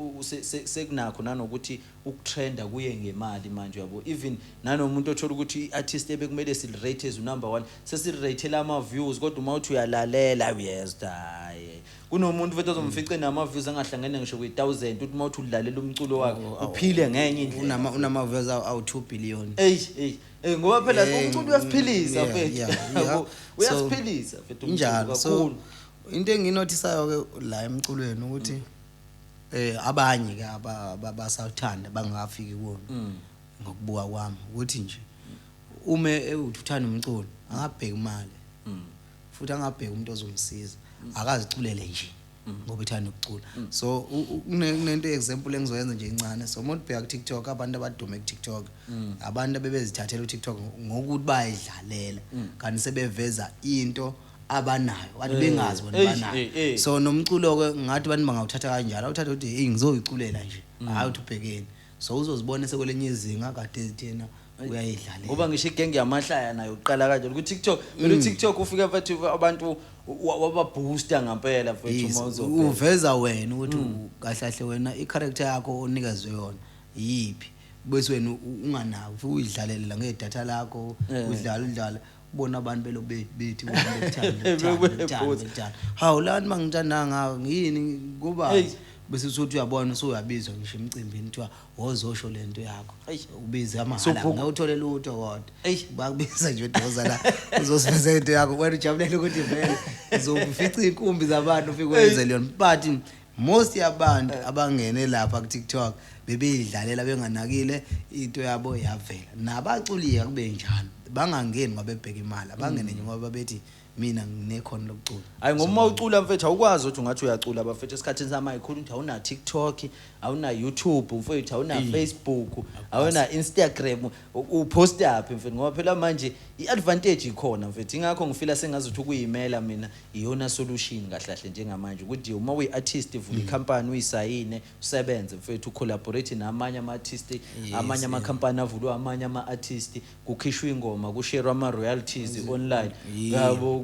sekunakho nanokuthi ukutrenda kuye ngemali manje, yabo. Even nanomuntu othola ukuthi i-artist ebekumele silirate as number 1, sesiliratela ama-views, kodwa uma uthi uyalalela uyezwa, hayi, kunomuntu futhi ozomfice nama-views angahlangene ngisho kwi-1000, uthi uma uthi ulalela umculo wakhe uphile ngenye indlela. Unama views awu 2 billion. Eyi eyi eyi, ngoba phela umculo uyasiphilisa mfethu. Yabo, So, uyasiphilisa mfethu umculo injalo, so kakhulu. into enginothisayo ke la emculweni ukuthi abanye ke basawuthanda bangafiki kuwona, ngokubuka kwami ukuthi nje uma uthi uthanda umculo, angabheki imali futhi angabheki umuntu ozomsiza, akaziculele nje ngoba ethanda ukucula. So kunento example engizoyenza nje encane. So uma ubheka ku TikTok, abantu abadume ku TikTok, abantu abebezithathela u TikTok ngokuthi bayidlalela, kanti sebeveza into abanayo kanti bengazi bona banayo. So nomculo ke ngathi abantu bangawuthatha kanjalo, awuthatha ukuthi hey, ngizoyiculela nje, hayi uthi ubhekeni, so uzozibona sekwelenye izinga kade thina uyayidlalela. Ngoba ngisho igenge yamahlaya nayo uqala kanjalo ku TikTok. Phela uTikTok ufika mfethu abantu wababooster ngempela mfethu uma uzobheka. Uveza wena ukuthi kahle kahle wena i-character yakho onikezwe yona yiphi, bese wena unganaki, ufike uyidlalele la ngedatha lakho, udlala udlala, ubona abantu belo bethi bona bekuthanda, bekuthanda, bekuthanda, bekuthanda. Hawu, lani mangithanda ngawe ngiyini kuba Eyi. bese uthi uyabona usuyabizwa ngisho emcimbini, kuthiwa wozosho lento yakho, Eyi. ubize So amahhala, ngeke uthole lutho kodwa Eyi. bakubiza nje udoza la uzosiveza into yakho, wena ujabulela ukuthi vele uzofica iy'nkumbi zabantu ufike wenze leyona. But most yabantu abangene lapha ku-TikTok bebeyidlalela benganakile, into yabo yavela. Nabaculi kube njalo, bangangeni ngoba bebheka imali, abangene nje ngoba bethi Mina nginekhono lokucula. Hayi, ngoba uma ucula, mfethu, awukwazi ukuthi ungathi uyacula, abafethu, esikhathini samanje khulu ukuthi awuna TikTok, awuna YouTube, mfethu, awuna Facebook, awuna Instagram, uposta phi, mfethu? Ngoba phela manje i-advantage ikhona, mfethu. Ingakho ngifila sengazuthi ukuyimela mina iyona solution kahle kahle njengamanje, ukuthi uma uyi-artist, vula ikhampani, uyisayine, usebenze, mfethu, ucollaborate namanye ama-artist, amanye amakhampani avulwe amanye ama-artist, kukhishwe ingoma, kusherwe ama-royalties online. Yabo,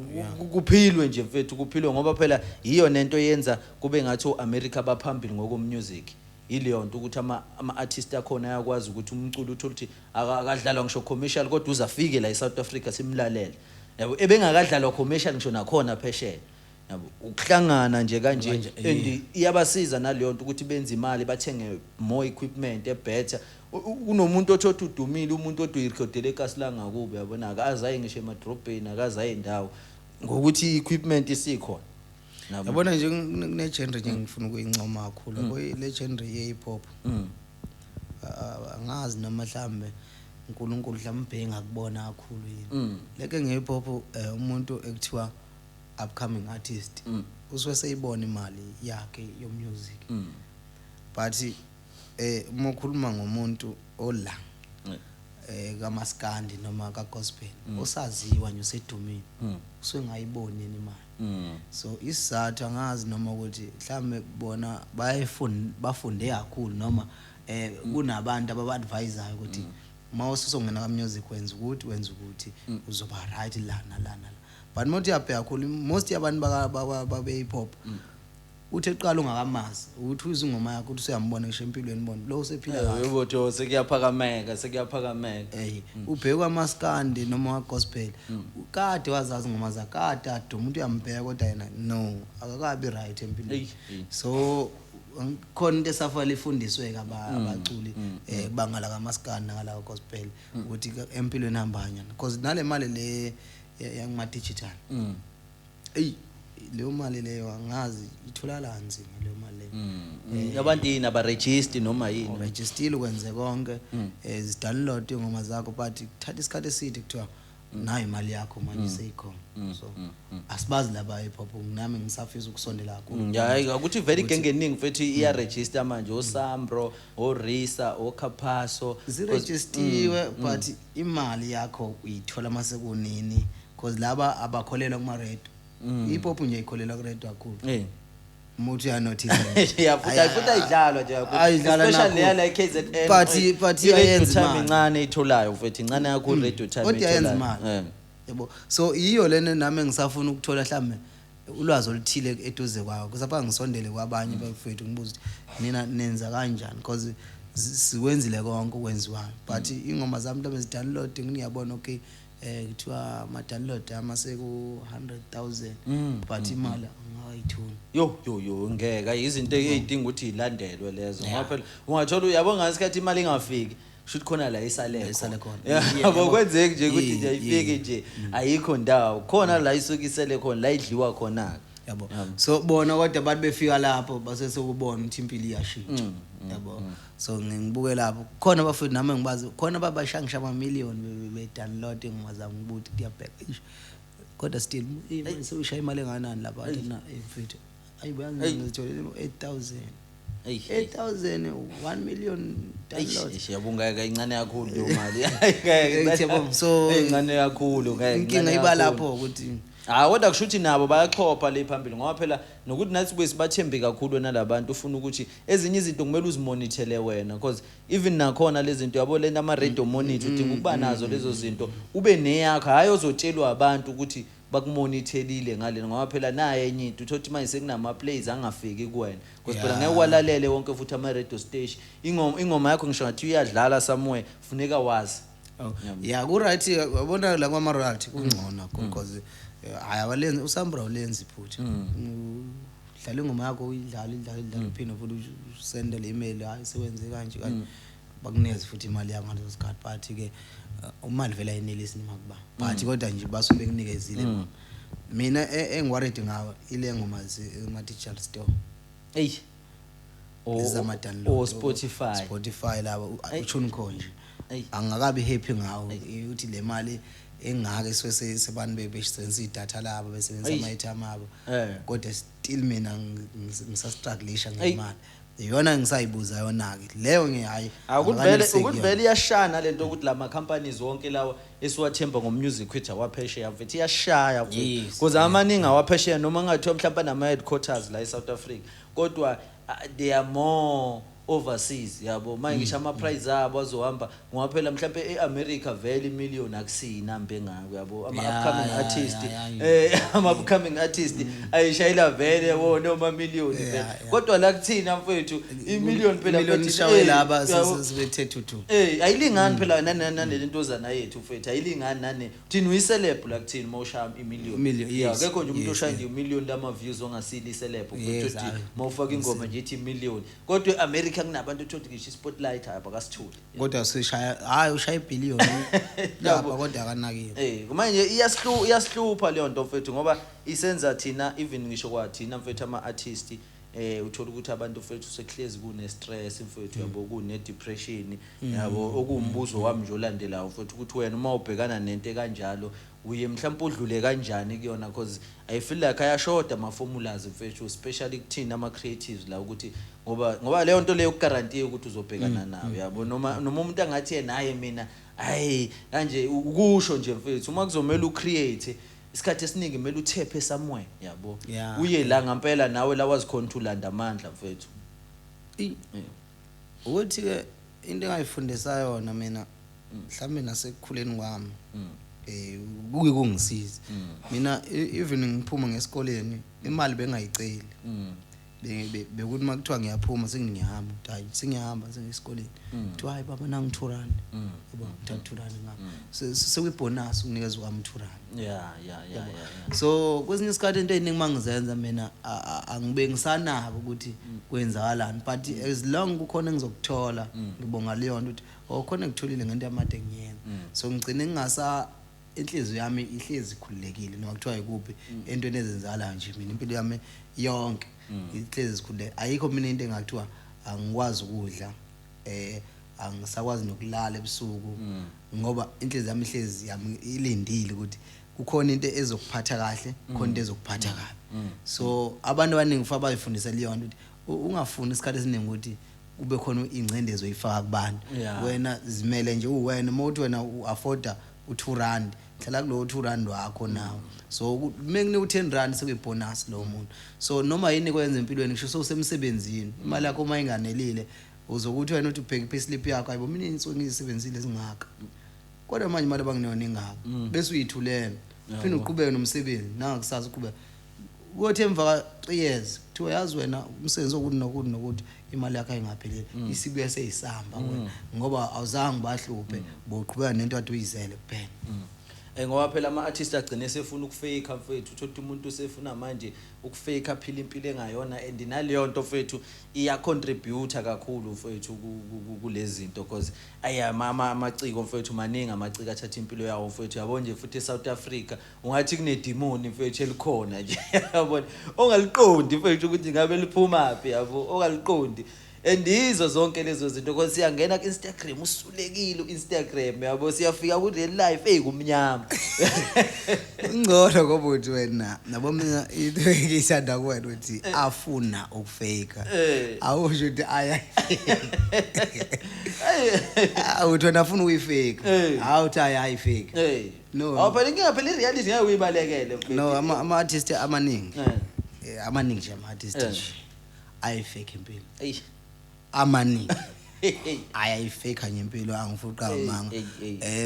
kuphilwe nje, mfethu, kuphilwe, ngoba phela yiyo nento yenza kube ngathi o-America baphambili ngokomusic, ileyo nto ukuthi ama-artist akhona ayakwazi ukuthi umculo uthole ukuthi akadlalwa ngisho commercial, kodwa uze afike la e-South Africa simlalele, yabo, ebengakadlalwa commercial ngisho nakhona phesheya, yabo, ukuhlangana nje kanje. Kanje, And iyabasiza naleyo nto ukuthi benze imali, bathenge more equipment ebetter. Kunomuntu othi udumile, umuntu othi uyirekhodele ekasi langakubo, yabona, akaze aye ngisho emadrobheni, akaze aye indawo, ngokuthi i-equipment isikhona. Yabo. Yabona nje, kune-genre nje ngifuna ukuyincoma kakhulu, yabo, le genre ye-hip hop. Angazi noma mhlambe uNkulunkulu mhlawumbe engakubona kakhulu yini. Leke nge-hip hop, umuntu ekuthiwa upcoming artist usuke seyibona imali yakhe yo-music, but uma ukhuluma ngomuntu ola kamaskandi noma kagospel osaziwa nje, usedumile, usuke ngayiboni yena imali. So isizathu angazi noma ukuthi mhlambe bona bayefunda, bafunde kakhulu, noma kunabantu ababa-advisayo ukuthi uma ususongena ka-music wenza ukuthi, wenza ukuthi uzoba right la nala nala. But uma uthi uyabheka kakhulu, most yabantu babe-hip hop, uthi eqala ungakamazi, uthi uzwe ingoma yakho, uthi usuyambona ngisho empilweni, bona lo usephila kahle. Yebo, jo, sekuyaphakameka, sekuyaphakameka. Ubheke amaskandi noma wagospel, kade wazazi ingoma zakade, aduma, umuntu uyambheka, kodwa yena no, akakabi right empilweni. Eyi, eyi. So khona into esafanele ifundiswe abaculi bangala kamaskandi nakala gospel, ukuthi empilweni hamba kanjani, because nale mali le yangma digital, eyi, leyo mali leyo angazi itholakala kanzima leyo mali leyo. Abantu yini, abaregister noma yini? Urejistile, ukwenze konke, zidownload ingoma zakho, but kuthatha isikhathi eside kuthiwa nayo imali yakho manje seyikhona. So asibazi laba hip hop, nami ngisafisa ukusondela kakhulu. Hayi, ukuthi vele igenge eningi, mfethu, iyaregister manje, oSambro, oRisa, oCapaso. Zirejistiwe, but imali yakho uyithola mase kunini? Because laba abakholelwa kuma radio, hip hop nje ikholelwa ku radio kakhulu. Uma uthi uyanothisa. Yeah, futhi ayidlalwa nje kakhulu. Ayidlalwa Especially nakhulu. leya la KZN. But I-radio iyayenza time imali. incane itholayo, mfethu, incane kakhulu radio time Kodwa iyayenza etholayo. imali. Yabo, so yiyo lena nami engisafuna ukuthola mhlambe ulwazi oluthile eduze kwawo, kusapha ngisondele kwabanye bafethu, ngibuze ukuthi nina nenza kanjani, because sikwenzile konke okwenziwayo, but ingoma zami mhlawumbe zidownload, ngiyabona, okay, kuthiwa ama download ama seku 100,000, but imali angayitholi. Yo yo yo, ngeke, ayi, izinto ey'dinga ukuthi ilandelwe lezo, ngoba phela ungathola, uyabo, ngasikhathi imali ingafiki, kusho ukuthi khona la isale La isale khona. Yabo, Yabo. kwenzeki nje ukuthi nje ayifiki nje, ayikho ndawo khona la isuke isele khona, la idliwa khona. Yabo, so bona kodwa abantu befika lapho base sekubona ukuthi impilo iyashintsha, yabo. So ngibuke lapho khona bafethu nami ngibazi khona babashangisha ama-million be-download ingoma zami, ngibuthi kuyabheka, eish, kodwa still sewushaya imali enganani lapha? Athi na, mfethu, ayi, ngizitholele 8000. Eyi. 8000, 1 million downloads. Eish, yabo, ngeke, incane kakhulu leyo mali. Ngeke. Yabo, so incane kakhulu, ngeke. Inkinga Incane iba kakhulu. lapho ukuthi Hayi, kodwa kusho ukuthi nabo bayaxhopha le phambili, ngoba phela nokuthi nathi sibuye sibathembe kakhulu nalabantu, ufuna ukuthi ezinye izinto kumele uzimonithele wena, because even nakhona lezi zinto, yabo, lento ama-radio monitor, udinga ukuba nazo lezo zinto, ube neyakho, hhayi ozotshelwa abantu ukuthi bakumonithelile ngalena, ngoba phela naye enye into uthole ukuthi manje sekunama-plays angafiki kuwena, because phela ngeke walalele wonke futhi ama-radio station. Ingoma yakho ngisho ngathi uyadlala somewhere, funeka wazi. Oh, ya, ku-right, yabona la kwama-royalty kungcono, because hayi, abalenzi usambra, awulenzi iphutha. Udlala ingoma yakho, uyidlala, idlala, idlala, uphinde futhi usendele email, hayi, sewenze kanje kanje, bakunikeze futhi imali yakho ngaleso sikhathi. But-ke imali vele ayinelisi noma kuba, but kodwa nje basuke bekunikezile bona. Mina engiworried ngawo ile ngoma ema-digital store. Eyi. Ezama-download. O Spotify. Spotify labo, Eyi. uTuneCore nje. Eyi. Angakabi happy ngawo ukuthi le mali Engaka esuke sebantu bebesebenzisa idatha labo, besebenzisa ama-airtime abo, kodwa still mina ngisastrugglisha ngemali. Iyona engisayibuza yona-ke leyo, ngihayi. Ukuthi vele, ukuthi vele iyashana lento, ukuthi lama companies wonke lawa esiwathemba ngomusic wethu awaphesheya, mfethu, iyashaya mfethu. Because amaningi awaphesheya, noma ngathiwa mhlawumbe nama headquarters la eSouth Africa, kodwa they are more overseas, yabo. Manje ngisho ama price abo azohamba, ngoba phela mhlawumbe eAmerica vele imillion akusiyinamba engako, yabo, ama upcoming artist, ama upcoming artist ayishayela vele yabo noma million vele, kodwa la kuthina mfethu imillion phela Imillion mfethu, ishawe laba yabo. sebethe thuthu. Ayilingani phela nane lentozana yethu mfethu, ayilingani nane thina uyiceleb la kuthina uma ushaya imillion. Million, yes, Akekho nje umuntu oshaya nje imillion lama views ongasili iceleb Yes, mfethu. hayi. Uma ufaka ingoma nje ithi million, kodwa eAmerica kunabantu othothi ngisho ispotlight abakasitholi. Kodwa sishaya, hayi, ushaya ibhiliyoni lapha, kodwa akanakiwe. Manje iyasihlupha leyo nto mfethu, ngoba isenza thina, even ngisho kwathina mfethu ama artist, uthola ukuthi abantu mfethu sekuhlezi kune stress mfethu, yabo, kune depression, yabo. Okuwumbuzo wami nje olandelayo mfethu, ukuthi wena uma ubhekana nento kanjalo, uye mhlawumbe udlule kanjani kuyona? Because I feel like ayashoda ama formulas mfethu, especially kuthina ama creatives la, ukuthi ngoba leyo nto leyo kuguarantee ukuthi uzobhekana nayo, yabo, noma umuntu angathi yena, hayi, mina hayi kanje, ukusho nje mfethu, uma kuzomela ucreate, isikhathi esiningi kumele uthephe somewhere, yabo, uye la ngampela nawe la wazikhona ukuthi ulanda amandla mfethu. Ukuthi ke into engayifundisa yona mina mhlawumbe nasekukhuleni kwami, kuke kungisiza mina, even ngiphuma ngesikoleni imali bengayiceli. Bekuthi uma kuthiwa ngiyaphuma, sengiyahamba, ukuthi hayi, sengiyahamba, sengiyesikoleni, kuthiwa hayi baba, nangu 2 rand, yabo, ngithatha 2 rand ngapha. Sekuyibonus ukunikezwa kwami 2 rand. So kwesinye isikhathi into ey'ningi uma ngizenza mina, angibe ngisanabo ukuthi kwenzakalani, but as long kukhona engizokuthola, ngibonga leyo nto ukuthi oh, khona engitholile ngento yamade ngiyenza. So ngigcine ngingasa, inhliziyo yami ihlezi ikhululekile noma kuthiwa ikuphi entweni ezenzakalayo nje. Mina impilo yami yonke ihlezi ikhululekile, ayikho mina into engakuthiwa angikwazi ukudla, angisakwazi nokulala ebusuku, ngoba inhliziyo yami ihlezi yami ilindile ukuthi kukhona into ezokuphatha kahle, kukhona into ezokuphatha kabi. So abantu abaningi kufanele bayifundise leyo nto, ukuthi ungafuni isikhathi esiningi ukuthi kube khona ingcindezi oyifaka kubantu. Wena zimele nje, uwena. Uma uthi wena u-afforda u-2 rand, hlala kulowo 2 rand wakho nawe. So uma kunika u-10 rand, sekuyibonus lowo muntu. So noma yini kwenza empilweni, ngisho sewusemsebenzini, imali yakho uma inganelile, uzokuthi wena uthi ubheke i-payslip yakho, ayibo, mina insuku ngiyisebenzile ezingaka, kodwa manje imali abangineyona ingaka, bese uyithulela, uphinde uqhubeke nomsebenzi nangakusasa, uqhubeke. Kothi emva ka-3 years kuthiwa, yazi wena, umsebenzi wokuthi nokuthi nokuthi, imali yakho ayingapheleli, isibuye seyisamba wena, ngoba awuzange bahluphe, bowuqhubeka nento kade uyizele kuphela. Ngoba phela ama-artist agcine sefuna ukufake mfethu, uthola ukuthi umuntu usefuna manje ukufake, aphila impilo engayona, and naleyo nto mfethu iya-contribute kakhulu mfethu kulezi zinto, because aya amaciko mfethu maningi, amaciko athatha impilo yawo mfethu, yabo nje. Futhi eSouth Africa ungathi kunedimoni mfethu elikhona nje, yabona, ongaliqondi mfethu ukuthi ngabe liphuma phi, yabo, ongaliqondi. And yizo zonke lezo zinto, because siyangena ku-Instagram, usulekile u-Instagram, yabo, siyafika ku-real life, eyi, kumnyama. Ngcono ngoba uthi wena nabo, mina into engiyithanda kuwena ukuthi afuna ukufake, awusho ukuthi aya, awuthi wena afuna ukuyifake, awuthi ayi, ayifake. No. Awu phela inkinga phela i-reality ngeke uyibalekele mfethu. No, ama-artist amaningi, amaningi nje ama-artist nje ayifake impilo. Amaningi ayayifake nje impilo, angifuqa amanga.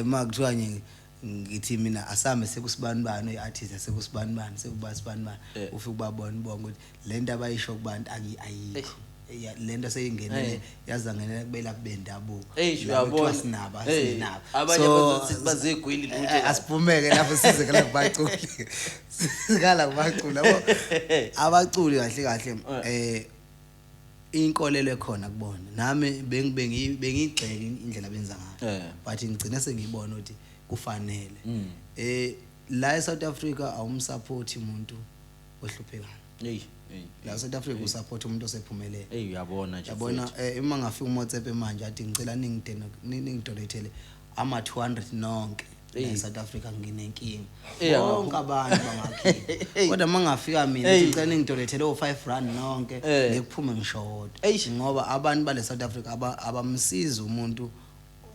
Ma kuthiwa nje, ngithi mina asambe sekusibani bani oyi-artist, sekusibani bani, sekuba sibani bani, ufike ubabone bonke ukuthi le nto abayisho kubantu ayikho. Ya, le nto seyingenele, yazangenela kubelaphi bendabuko. Eish, Labo kuthiwa uyabona. sinabo, asinabo. Abanye So, bazothi bazigwili lutho. Asiphumeke lapho, size kala kubaculi, sikala kubaculi, yabo. Abaculi kahle kahle, inkolelo ekhona kubona, nami bengigxeka indlela abenza ngayo, but ngigcine sengibona ukuthi kufanele. La eSouth Africa awumsupport umuntu ohluphekayo. Hey, hey. La eSouth Africa usupport umuntu osephumelele. Hey, uyabona nje. Yabona, Mfethu. Uma ngafika uMotsepe manje athi ngicela ningidonatele ama 200 nonke. La Eyi. eSouth Africa nginenkinga. Eyi, Bonke abantu bangakhipha. Kodwa mangafika mina Eyi. ngicela ningidolethele o5 rand nonke Eh. ngikuphume ngishoda. Eish. Ngoba abantu bale South Africa abamsizi umuntu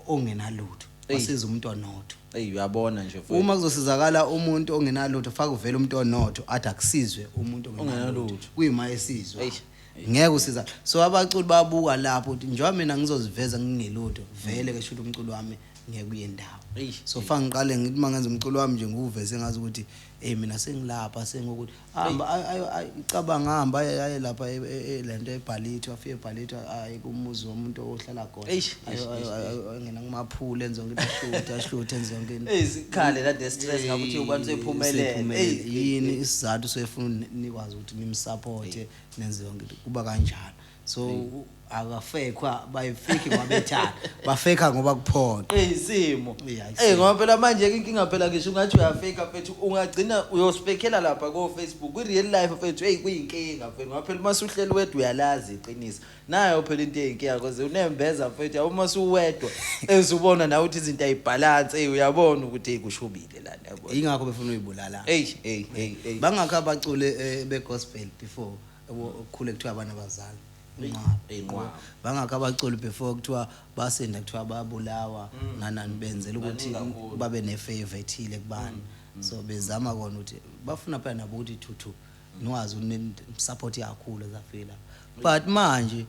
ongenalutho. Eyi. Basiza umuntu onotho. Eyi, uyabona nje mfowethu. Uma kuzosizakala umuntu ongenalutho, faka uvele umuntu onotho athi akusizwe umuntu ongenalutho. Ongenalutho. Kuyima esizwa. Eish. Ngeke usiza. So abaculi babuka lapho ukuthi njengoba mina ngizoziveza ngingelutho, vele ke shuthi umculo wami ngeke uye ndawo. Eish. So fa ngiqale ngithi mangenza umculo wami nje ngiwuveze ngazi ukuthi hey mina sengilapha sengokuthi hamba icabanga hamba aye lapha lento eBhalitho, afike eBhalitho aye kumuzi womuntu ohlala khona. Eish, eish, eish, Angena kumaphula enze yonke into, ashuthe ashuthe enze yonke into. Eyi, sikhale la ne-stress ngakuthi ubani usephumelele. Sephumelele. Eyi, Yini isizathu sefuna nikwazi ukuthi nimsupport nenze yonke into kuba kanjalo. So akafekwa bayifiki ngoba bethanda, bafeka ngoba kuphoqa. Eyi, isimo. Yeah, Eyi, isimo. ngoba phela manje ke inkinga phela ngisho ungathi uyafika mfethu, ungagcina uyospekhela lapha ko-Facebook kwi-real life mfethu. Eyi, kuyinkinga mfethu ngoba phela uma usuhleli wedwa uyalazi iqiniso. Nayo phela into eyinkinga because unembeza mfethu, yabo, uma usuwedwa ezubona nawe ukuthi izinto ayibhalansi. Eyi, uyabona ukuthi eyi kushubile lana, yabo. Ingakho befuna uyibulala. Eyi, eyi, eyi, eyi. Bangakho abacule be-gospel before okukhule kuthiwa abana abazali. Inqwaba. Eyi, inqwaba. Bangakho abaculi before kuthiwa basinda kuthiwa babulawa nanani, benzela ukuthi Baningi kakhulu. babe ne-favor ethile kubantu. So bezama kona ukuthi bafuna phela nabo ukuthi thuthu niwazi support kakhulu ezafika lapho. But manje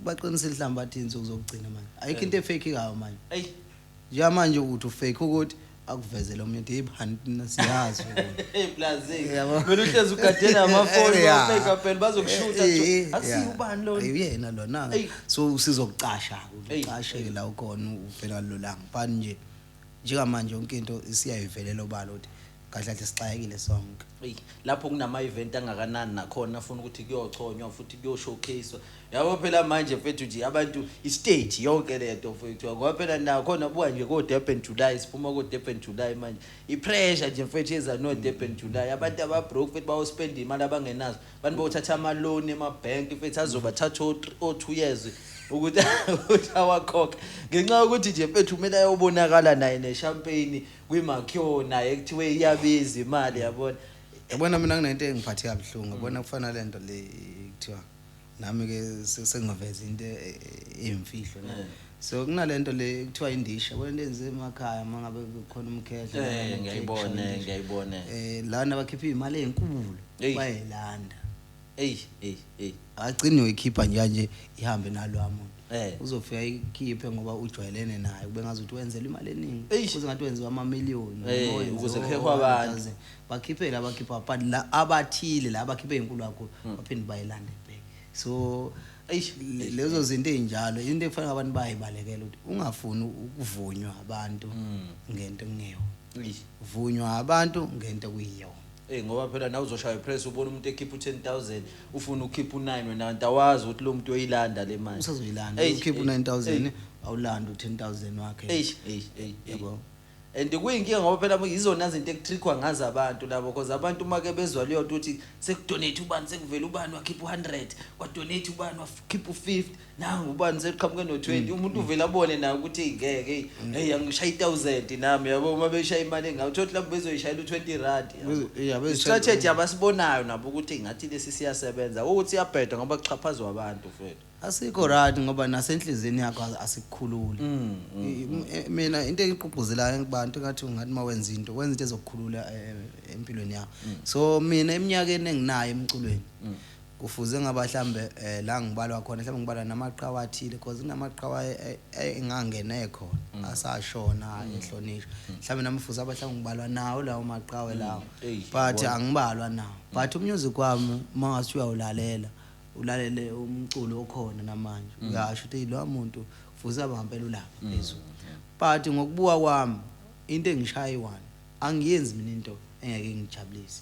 baqinisile mhlawumbe bathi insuku zokugcina manje. Ayikho into efake kayo manje. Eyi. Njengamanje uthi ufake ukuthi akuvezele omunye uthi hey bani siyazi ukuthi. Hey plus hey. Yabo. Mina uhlezi ugadela amafoni Yeah. bafake phela bazokushuta. Akusiyo Yeah. ubani lona? Uyena lona. Eyi. So usizokucasha Eyi. ucasheke la ukhona uvela lolanga. But nje njengamanje yonke into isiyayivelela obala ukuthi kahle kahle sixakekile sonke. Eyi, lapho kunama event angakanani nakhona afuna ukuthi kuyochonywa futhi kuyoshowcase. Yabo phela manje mfethu nje abantu istage yonke lento mfethu. Ngoba phela nakhona buka nje ko Durban July, siphuma ko Durban July manje. I-pressure nje mfethu eza no Durban July. Abantu ababroke mfethu bayospend imali abangenazo. Abantu bayothatha ama loan ema bank mfethu azobathatha o 2 years ukuthi ukuthi awakhokhe. Ngenxa yokuthi nje mfethu kumele ayobonakala naye neshampagne kwimakhiwo naye kuthiwe iyabiza imali, yabona. Yabona mina kunento engiphathe kabuhlungu. Yabona kufana lento le kuthiwa nami ke sengiveza into eyimfihlo ne. So kunalento le kuthiwa indisha, yabona into enziwe emakhaya mangabe kukhona umkhehle. Ngiyayibona, ngiyayibona. Lana bakhipha imali ezinkulu Eyi. bayelanda. Eyi, eyi, eyi. Agcine uyikhipha nje nje ihambe nalowa muntu. Eh. Uzofika ikhiphe ngoba ujwayelene naye kube ngazi ukuthi wenzela imali eningi. Eish. Kuze ngathi wenziwa amamiliyoni. Eh, noma wenziwa ukuze kuhehwe abantu. 100,000. Bakhiphe la bakhipha but la abathile la bakhiphe inkulu kakhulu baphinde bayilande back. So Eish. lezo zinto ezinjalo into ekufanele abantu bayibalekele ukuthi ungafuni ukuvunywa abantu ngento engeyo. Eish. Vunywa abantu ngento ekuyiyona. Eh ngoba phela nawe uzoshaya ipress ubona umuntu ekhipha u10000 ufuna ukhipha u9 wena kanti awazi ukuthi lo muntu uyilanda le mali. Usazoyilanda Eish, ukhipha eish, u9000 awulanda u10000 wakhe. Eish, eish, eish. Yabo. And kuyinkinga ngoba phela yizona zinto ekutrickwa ngazo abantu labo because abantu uma ke bezwa leyo nto ukuthi sekudonate ubani, sekuvela ubani wakhipha u100, kwadonate ubani wakhipha u50, nangu ubani seqhamuke no20, umuntu uvela abone naye ukuthi hey, ngeke hey, hey angishaya i1000 nami, yabo, uma beshaya imali engawo thothi lapho bezoyishayela u20 rand, yabo. Yeah, bezoyishayela- Strategy abasibonayo nabo ukuthi ngathi lesi siyasebenza ukuthi siyabheda ngoba kuxhaphazwa abantu mfethu. Asikho right ngoba nasenhlizweni yakho asikukhululi. Mina into engigqugquzelayo kubantu ngathi ungathi mawenza into wenza into ezokukhulula empilweni yakho. So mina eminyakeni enginayo emculweni kufuze ngaba mhlambe la ngibalwa khona mhlambe ngibalwa namaqhawe athile because kunamaqhawe engangena ekhona asashona ehlonishwa. Mhlambe nami fuze abahlanga ngibalwa nawo lawo maqhawe lawo. Eyi, But angibalwa nawo. But umusic wami mangase uyawulalela ulalele umculo okhona namanje uyasho ukuthi lo muntu kufuze abe ngempela ulapha phezulu. But ngokubuka kwami into engishaya i-one angiyenzi mina into engeke ngijabulise,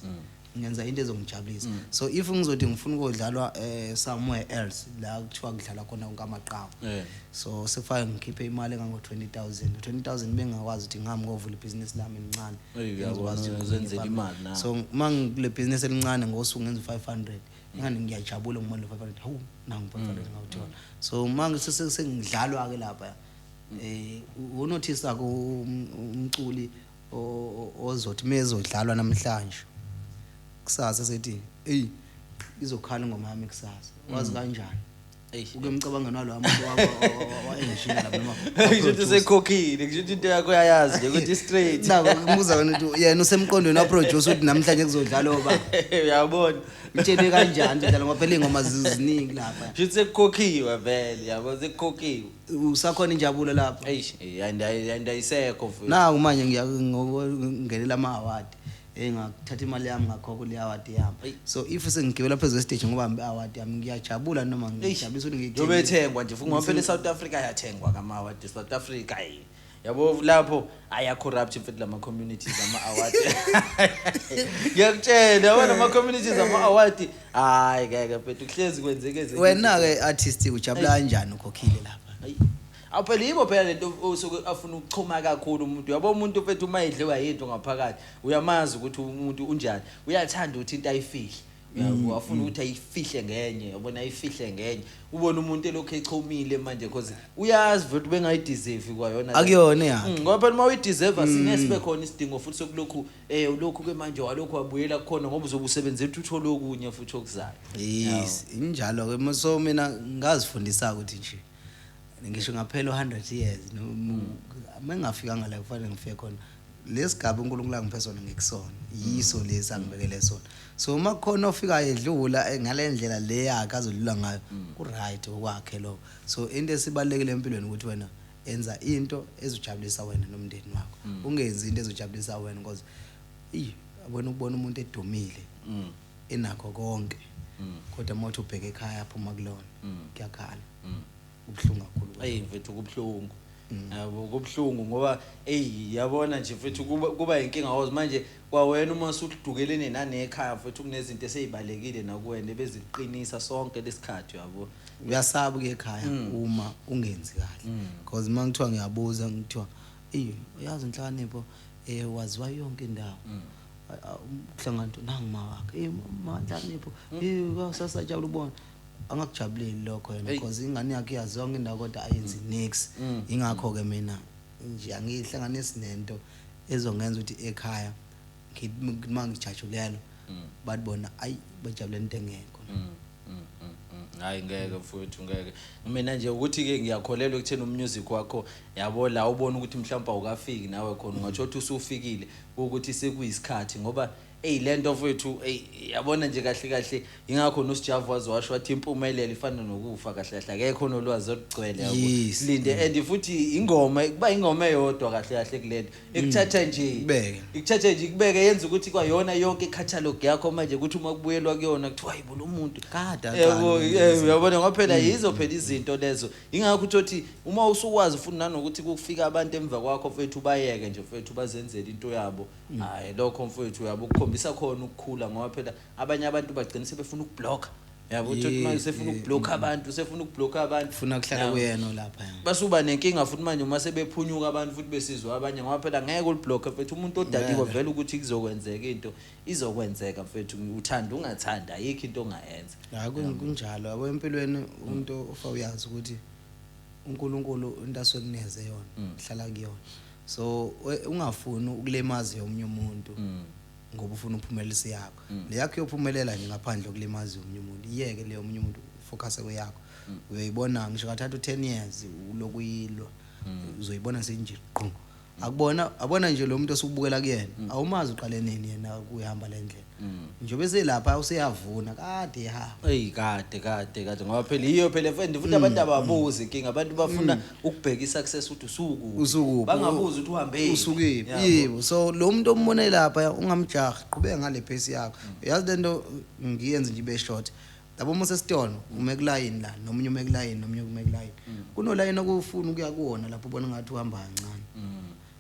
ngenza into ezongijabulisa. So if ngizothi ngifuna ukudlalwa somewhere else la kuthiwa kudlalwa khona wonke amaqhawe, so sekufake ngikhiphe imali engango 20000 20000 bengakwazi ukuthi ngihambe ngovula ibhizinisi lami elincane. Eyi, uyabona, Ngizokwazi ukuthi uzenzela ngiqhubeke imali nawe. So uma ngikule business elincane ngosuku ngenza u500 ingani ngiyajabula ngimali lo 500, hawu nangu 500 ngawuthola. So uma sengidlalwa ke lapha Unothisa ku umculi ozothi mezodlalwa namhlanje, kusasa sethi, "Ey, izokhala ingoma yami kusasa." Wazi kanjani? Uke emcabangweni walowa muntu wa-engineer lapha noma Ngisho ukuthi usekhokhile, ngisho ukuthi into yakho uyayazi nje ukuthi straight. Nako kubuza wena ukuthi yena usemqondweni wa-producer ukuthi namhlanje kuzodlalwa ba Uyabona. Utshele kanjani udlala, ngoba phela iy'ngoma ziningi lapha. Ngisho ukuthi sekukhokhiwe vele, yabo, sekukhokhiwe. Usakhona injabulo lapha? Eish, ayisekho futhi. Naku manje ngiyakungenela ama-award, ngakuthatha imali yami, ngakhokha kule award yami. So if sengigibela phezu kwestage ngoba i-award yami, ngiyajabula noma ngijabulisa ukuthi Njengoba ethengwa nje futhi, ngoba phela e-South Africa ayathengwa kama-award. E-South Africa, ayi, yabo, lapho aya-corrupt mfethu lama-communities ama-award. Ngiyakutshela, yabo, lama-communities ama-award, hhayi, ngeke mfethu, kuhlezi kwenzeke ezinye Wena-ke artist, ujabula kanjani ukhokhile lapha? Ayi. Awu phela, yibo phela lento osuke afuna ukuchoma kakhulu umuntu, uyabo. Umuntu mfethu uma edliwa yinto ngaphakathi, uyamazi ukuthi umuntu unjani, uyathanda ukuthi into ayifihle, uyabo, afuna ukuthi ayifihle ngenye, yabona, ayifihle ngenye. Ubone umuntu elokhu echomile manje because uyazi vele bengayideserve kwayona. Akuyona yakhe. Ngoba phela uma uyideserve, sine sibe khona isidingo futhi sokulokhu ulokhu ke manje walokhu wabuyela kukhona, ngoba uzobe usebenzela ukuthi uthole okunye futhi okuzayo. Yes, injalo-ke. So mina ngazifundisa ukuthi nje ngisho ngaphela u-100 years uma ngingafikanga la kufanele ngifike khona, lesigaba uNkulunkulu angiphe sona, ngikusona, yiso lesi angibekele sona. So uma kukhona ofika edlula ngale ndlela le yakhe azodlula ngayo, ku-right okwakhe lokho. So into esibalulekile empilweni ukuthi wena enza into ezojabulisa wena nomndeni wakho, ungenzi into ezojabulisa wena, because eyi, wena ukubona umuntu edumile, enakho konke, kodwa uma uthi ubheke ekhaya aphuma kulona, kuyakhala, kubuhlungu kakhulu. Eyi mfethu, kubuhlungu, yabo, kubuhlungu ngoba eyi, yabona nje mfethu, kuba inkinga ngoba manje kwawena uma usudukelene nanekhaya mfethu, kunezinto eseyibalekile nakuwena ebeziqinisa sonke lesikhathi, yabo. Uyasaba ukuya ekhaya uma ungenzi kahle, because uma ngithiwa ngiyabuza, ngithiwa, "Eyi, uyazi Inhlakanipho, waziwa yonke indawo." Kuhlangana nto nangu ma wakhe, ma Nhlakanipho, sasajabula ubona. Angakujabuleli lokho yena, because ingane yakhe iyaziwa yonke indawo kodwa ayenzi nix. Ingakho-ke mina nje angiyihlanganisi nento ezongenza ukuthi ekhaya ngithi uma ngijatshulelwa, bathi bona ayi, bajabulela into engekho. Hayi ngeke mfowethu, ngeke. Mina nje ukuthi-ke ngiyakholelwa ekutheni umusic wakho, yabo, la ubona ukuthi mhlawumbe awukafiki nawe khona, ungatsho ukuthi usufikile ukuthi sekuyisikhathi, ngoba eyi, lento mfowethu, eyi, yabona nje, kahle kahle ingakho noSijavu waze washo wathi impumelelo ifana nokufa. Kahle kahle akekho nolwazi olugcwele, yabo. Silinde, and futhi ingoma kuba ingoma eyodwa kahle kahle kulento ikuthatha nje, Ikubeke. Ikuthatha nje ikubeke, yenza ukuthi kwayona yonke icatalog yakho manje ukuthi uma kubuyelwa kuyona kuthiwa, "Hayibo, lo muntu Kade Yabo, aqala uyabona, ngoba phela yizo phela izinto lezo. Ingakho uthi uma usukwazi futhi nanokuthi kufika abantu emva kwakho mfethu, bayeke nje mfethu, bazenzele into yabo. Hayi, lokho mfethu, uyabo, kukhombisa khona ukukhula, ngoba phela abanye abantu bagcina sebefuna ukublock, yabo, uthi manje sefuna ukublock abantu, sefuna ukublock abantu. Funa kuhlala kuyena lapha. Basuba nenkinga futhi manje uma sebephunyuka abantu futhi besizwa abanye, ngoba phela ngeke uliblock mfethu umuntu odaliwe vele ukuthi kuzokwenzeka into, izokwenzeka mfethu, uthanda ungathanda, ayikho into ongayenza. Hayi, kunjalo, yabo. Empilweni umuntu ufa uyazi ukuthi uNkulunkulu into asuke kuneze yona hlala kuyona. So ungafuni ukulimaza omunye umuntu ngoba ufuna uphumelelisa yakho. Le yakho iyophumelela nje ngaphandle kokulimaza omunye umuntu. Iyeke le omunye umuntu, ufocus kweyakho. Uyoyibona ngisho kathatha u10 years uloku uyilwa, uzoyibona senje qhu. Akubona, abona nje lo muntu osubukela kuyena, awumazi uqale nini yena kuyihamba le ndlela. Njengoba eselapha useyavuna kade ehamba. Eyi, kade kade kade, ngoba phela yiyo phela mfethu, futhi abantu ababuzi inkinga, abantu bafuna ukubheka i-success ukuthi usukuphi. Usukuphi. Bangabuzi ukuthi uhambe. Usukephi. Yebo, so lo muntu ombone lapha ungamjahi, qhubeka ngale pace yakho. Yazi lento ngiyenze nje ibe short. Yabo, uma usesitolo ume kulayini la, nomunye ume kulayini, nomunye ume kulayini, kunolayini okufuna ukuya kuwona lapho ubona ngathi uhamba kancane,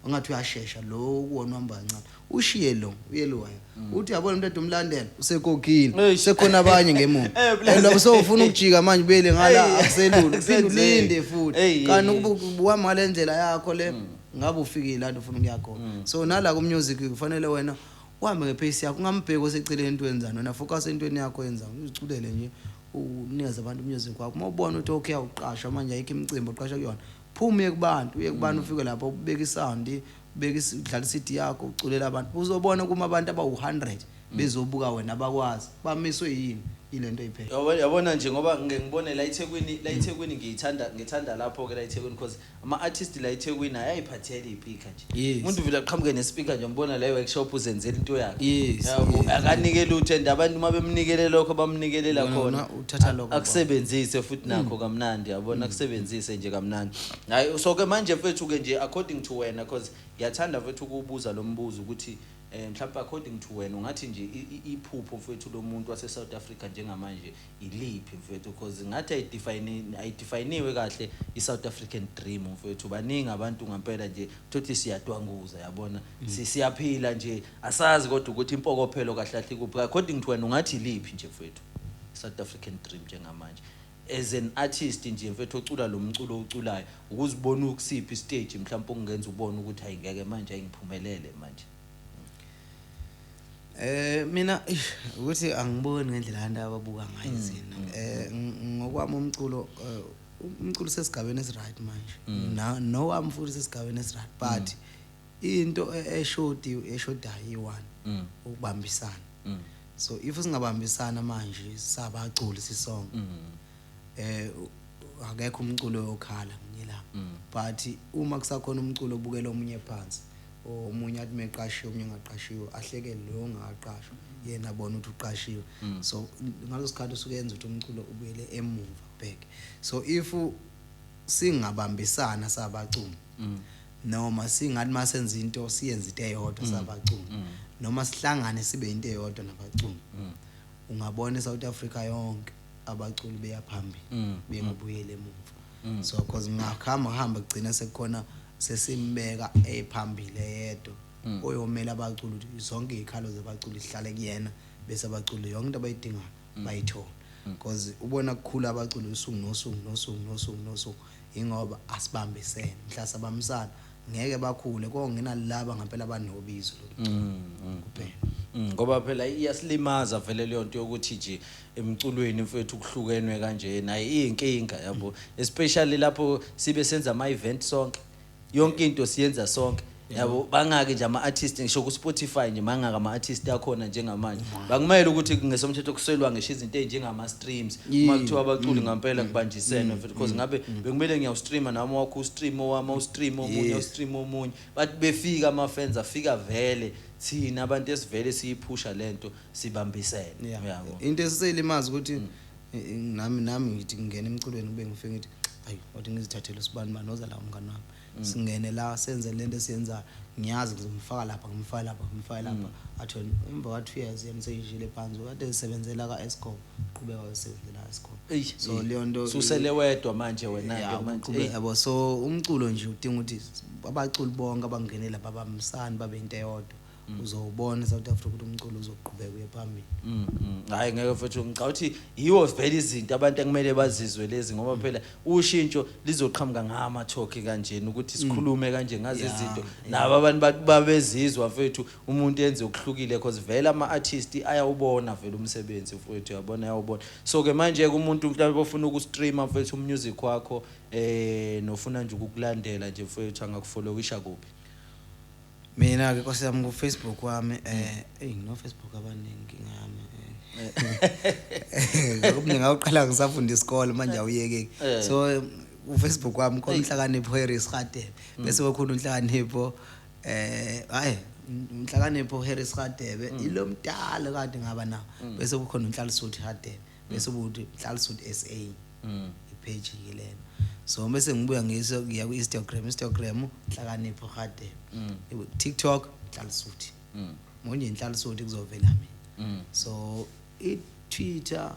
ungathi uyashesha lo kuwona uhamba kancane, ushiye lo uye lo waya. Uthi uyabona umuntu edumlandela usekhokhile, Eish. sekhona abanye ngemuva. Plus- Lapho sowufuna ukujika manje ubuyele ngala, Ey, akuselula, uphinde akusenzeki. ulinde futhi. Kanti ukuba uhamba ngale ndlela yakho le, ngabe ufikile la ufuna ukuya khona. So nala ku-music kufanele wena uhambe ngepace yakho, ungambheki oseceleni into wenzani. Wena focus entweni yakho yenzayo, uziculele nje, unikeze abantu umusic wakho. Uma ubona ukuthi okay, awuqashwa manje, ayikho imicimbi oqashwa kuyona. Phuma uye kubantu, uye kubantu, ufike lapho ubeke isound, ubeke udlala iCD yakho, uculela abantu. Uzobona kuma abantu abawu100 bezobuka wena, abakwazi bamiswe yini ilento iphela. Yabona nje, ngoba ngike ngibone la eThekwini, la eThekwini ngiyithanda, ngithanda lapho ke la eThekwini, because ama artist la eThekwini ayayiphathela ispeaker nje. Umuntu vele aqhamuke nespeaker nje, ngibona la workshop uzenzela into yakhe. Yabo, akanike lutho, and abantu uma bemnikele lokho bamnikelela Wena khona. Uthatha lokho. Akusebenzise futhi nakho kamnandi, yabona, akusebenzise nje kamnandi. Hayi, so ke manje mfethu ke nje, according to wena, because ngiyathanda mfethu ukubuza lo mbuzo ukuthi mhlawumbe according to wena ungathi nje iphupho mfethu lomuntu wase South Africa njengamanje iliphi mfethu? Because ngathi ayidefiniwe kahle i-South African dream mfethu. Baningi abantu ngempela nje thothi siyadwanguza, yabona. Siyaphila nje, asazi kodwa ukuthi impokophelo kahle kahle kuphi. According to wena ungathi iliphi nje mfethu South African dream njengamanje, as an artist nje mfethu ocula lo mculo oculayo, ukuzibona ukusiphi stage mhlawumbe okungenza ubone ukuthi ayingeke manje, ayingiphumelele manje? Mina eish, ukuthi angiboni ngendlela abantu ababuka ngayo izinto. Ngokwami umculo, umculo sesigabeni esiright manje. Na nowami futhi sesigabeni esiright, but into eshodi, eshodayo i1, ukubambisana. So if singabambisana manje sabaculi sisonke, akekho umculo okhala ngelanga. But uma kusakhona umculo obukela omunye phansi, omunye athi meqashiwe, omunye engaqashiwe, ahlekele lo ongaqashwa, yena abona ukuthi uqashiwe, so ngaleso sikhathi usuke yenza ukuthi umculo ubuyele emuva back. So if singabambisana sabaculi, noma singathi masenza into siyenze into eyodwa sabaculi, noma sihlangane sibe into eyodwa nabaculi, ungabona eSouth Africa yonke abaculi beya phambili, bengabuyele emuva. So because ngakhamba hamba kugcina sekukhona sesimbeka ephambili eyedwa oyomela abaculi, ukuthi zonke izikhalo zabaculi zihlale kuyena, bese abaculi yonke into abayidingayo bayithola. Because ubona kukhula abaculi usuku nosuku nosuku nosuku nosuku, ingoba asibambisene. Mhla sabambisana ngeke bakhule kongena laba ngempela abanobizo lokucula kuphela. Ngoba phela iyasilimaza vele leyo nto yokuthi nje emculweni mfethu kuhlukenwe kanje, naye iyinkinga, yabo, especially lapho sibe senza ama event sonke, yonke into siyenza sonke, yabo. Bangaki nje ama-artist, ngisho ku-Spotify nje mangaka ama-artist akhona njengamanje? Bakumele ukuthi ngesomthetho kuselwa ngisho izinto ey'njengama-streams, uma kuthiwa abaculi ngampela kubanjisene mfethu, because ngabe bekumele ngiyawustreama nami, wakho ustream, owami awustream omunye, awustream omunye, bathi befika ama-fans afika vele thina abantu esivele siyiphusha lento sibambisene, yabo. Into esiselimaza ukuthi nami ngithi ngingena emculweni, kube ngifike ngithi ayi, wathi ngizithathele usibani bani oza la, umngani wami, singene la senze lento esiyenzayo, ngiyazi ngizomfaka lapha, ngimfake lapha, ngimfake lapha, athi emva kwa 2 years yena seyishile phansi, kade esebenzela ka-Eskom, qhubeka wesebenzela ka-Eskom. So leyo nto Susele wedwa manje wena-ke manje. Yabo, so umculo nje udinga ukuthi abaculi bonke abangenela babambisane, babe into eyodwa. Uzowubona eSouth Africa ukuthi umculo uzoqhubeka uye phambili. Hayi ngeke mfethu, ngicabanga ukuthi yiwo vele izinto abantu ekumele bazizwe lezi, ngoba phela ushintsho lizoqhamuka ngama-talk kanjena, ukuthi sikhulume kanje ngazi izinto nabo abantu babezizwa mfethu, umuntu enze okuhlukile, because vele ama-artist ayawubona vele umsebenzi mfethu, uyabona, ayawubona. So ke manje ke umuntu mhlawumbe ofuna ukustreama mfethu umusic wakho, nofuna nje ukukulandela nje mfethu, angakufollowisha kuphi? Mina ke nkosi yami, ku Facebook wami, ey, ngino Facebook abaningi, inkinga yami ngoba ngawuqala ngisafunda isikole, manje awuyekeki. So ku Facebook wami khona uNhlakanipho Harris Radebe, bese kukhona uNhlakanipho, hayi, uNhlakanipho Harris Radebe ilo mdala kade ngaba nawo, bese kukhona uNhlalisuthi Radebe, bese kuthi Nhlalisuthi SA, ipage ke lena. So bese ngibuya ngiso ngiya ku Instagram, Instagram Nhlakanipho Radebe, TikTok Nhlalisuthi, manje Nhlalisuthi kuzovela mina. So i Twitter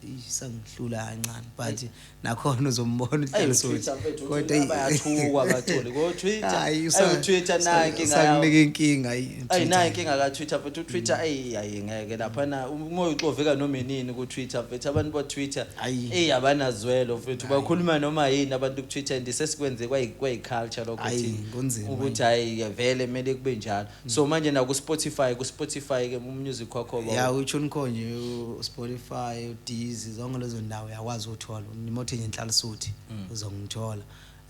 isangihlula kancane, but nakhona uzombona Ayi, uNhlalisuthi. Twitter mfethu, Twitter bayathukwa abaculi ko-Twitter. Hayi, Ayi, u-Twitter nayo inkinga yawo. Sanginika inkinga ayi. Ayi, Twitter. nayo inkinga ka-Twitter mfethu, u-Twitter ayi, ayi ngeke laphana uma uxoveka noma inini ku-Twitter mfethu, abantu bo-Twitter Ayi. eyi abanazwelo mfethu, bakhuluma noma yini abantu ku-Twitter, and sesikwenze kwayi-culture lokho Ayi, thina. Kunzima. Ukuthi hayi vele kumele kube njalo. So manje naku-Spotify, ku-Spotify ke umusic wakho Ya, uTuneCore nje, uSpotify, uDeezer, zonke lezo ndawo uyakwazi ukuthola. Nimothi nje Nhlalisuthi uzongithola.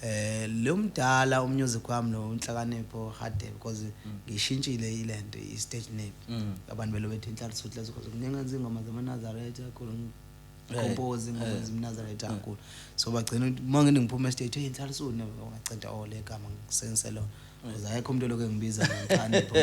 Lo mdala umusic wami lo Nhlakanipho Hadebe, because ngishintshile ilento, i-stage name. Abantu belo bethi Inhlalisuthi lezo, because ngingenza ingoma zamaNazaretha kakhulu, compose ingoma zamaNazaretha kakhulu, so bagcina ukuthi uma ngine ngiphuma estage, hey, Inhlalisuthi, ngaceda, oh, le gama ngisebenzise lona, because akekho umuntu olokhu engibiza ngenhlakanipho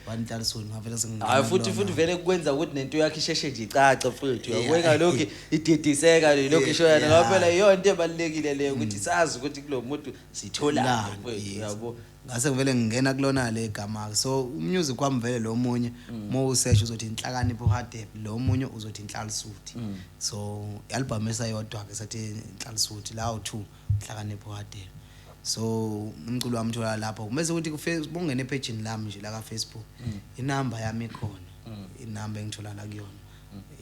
wanhlalisuthi, ngavele sengingena Hayi, futhi kulona. Futhi vele kwenza ukuthi nento yakho isheshe nje icace futhi. Uyabona, lokhu ididiseka lokhu isho yana, ngoba phela iyona into ebalulekile leyo, ukuthi sazi ukuthi kulo muntu sitholani, Lani, mfethu, yes. uyabo. Ngase ngivele ngingena kulona le gama, so umusic wami vele lo munye uma usearch uzothi Inhlakanipho Hadebe, lo munye uzothi Inhlalisuthi. So i-album esayodwa ke sathi Inhlalisuthi, lawo two Inhlakanipho Hadebe. So umculo wami uthola lapho, bese ukuthi ku Facebook, ungene epage lami nje la ka Facebook, inamba yami ikhona, inamba engithola la kuyona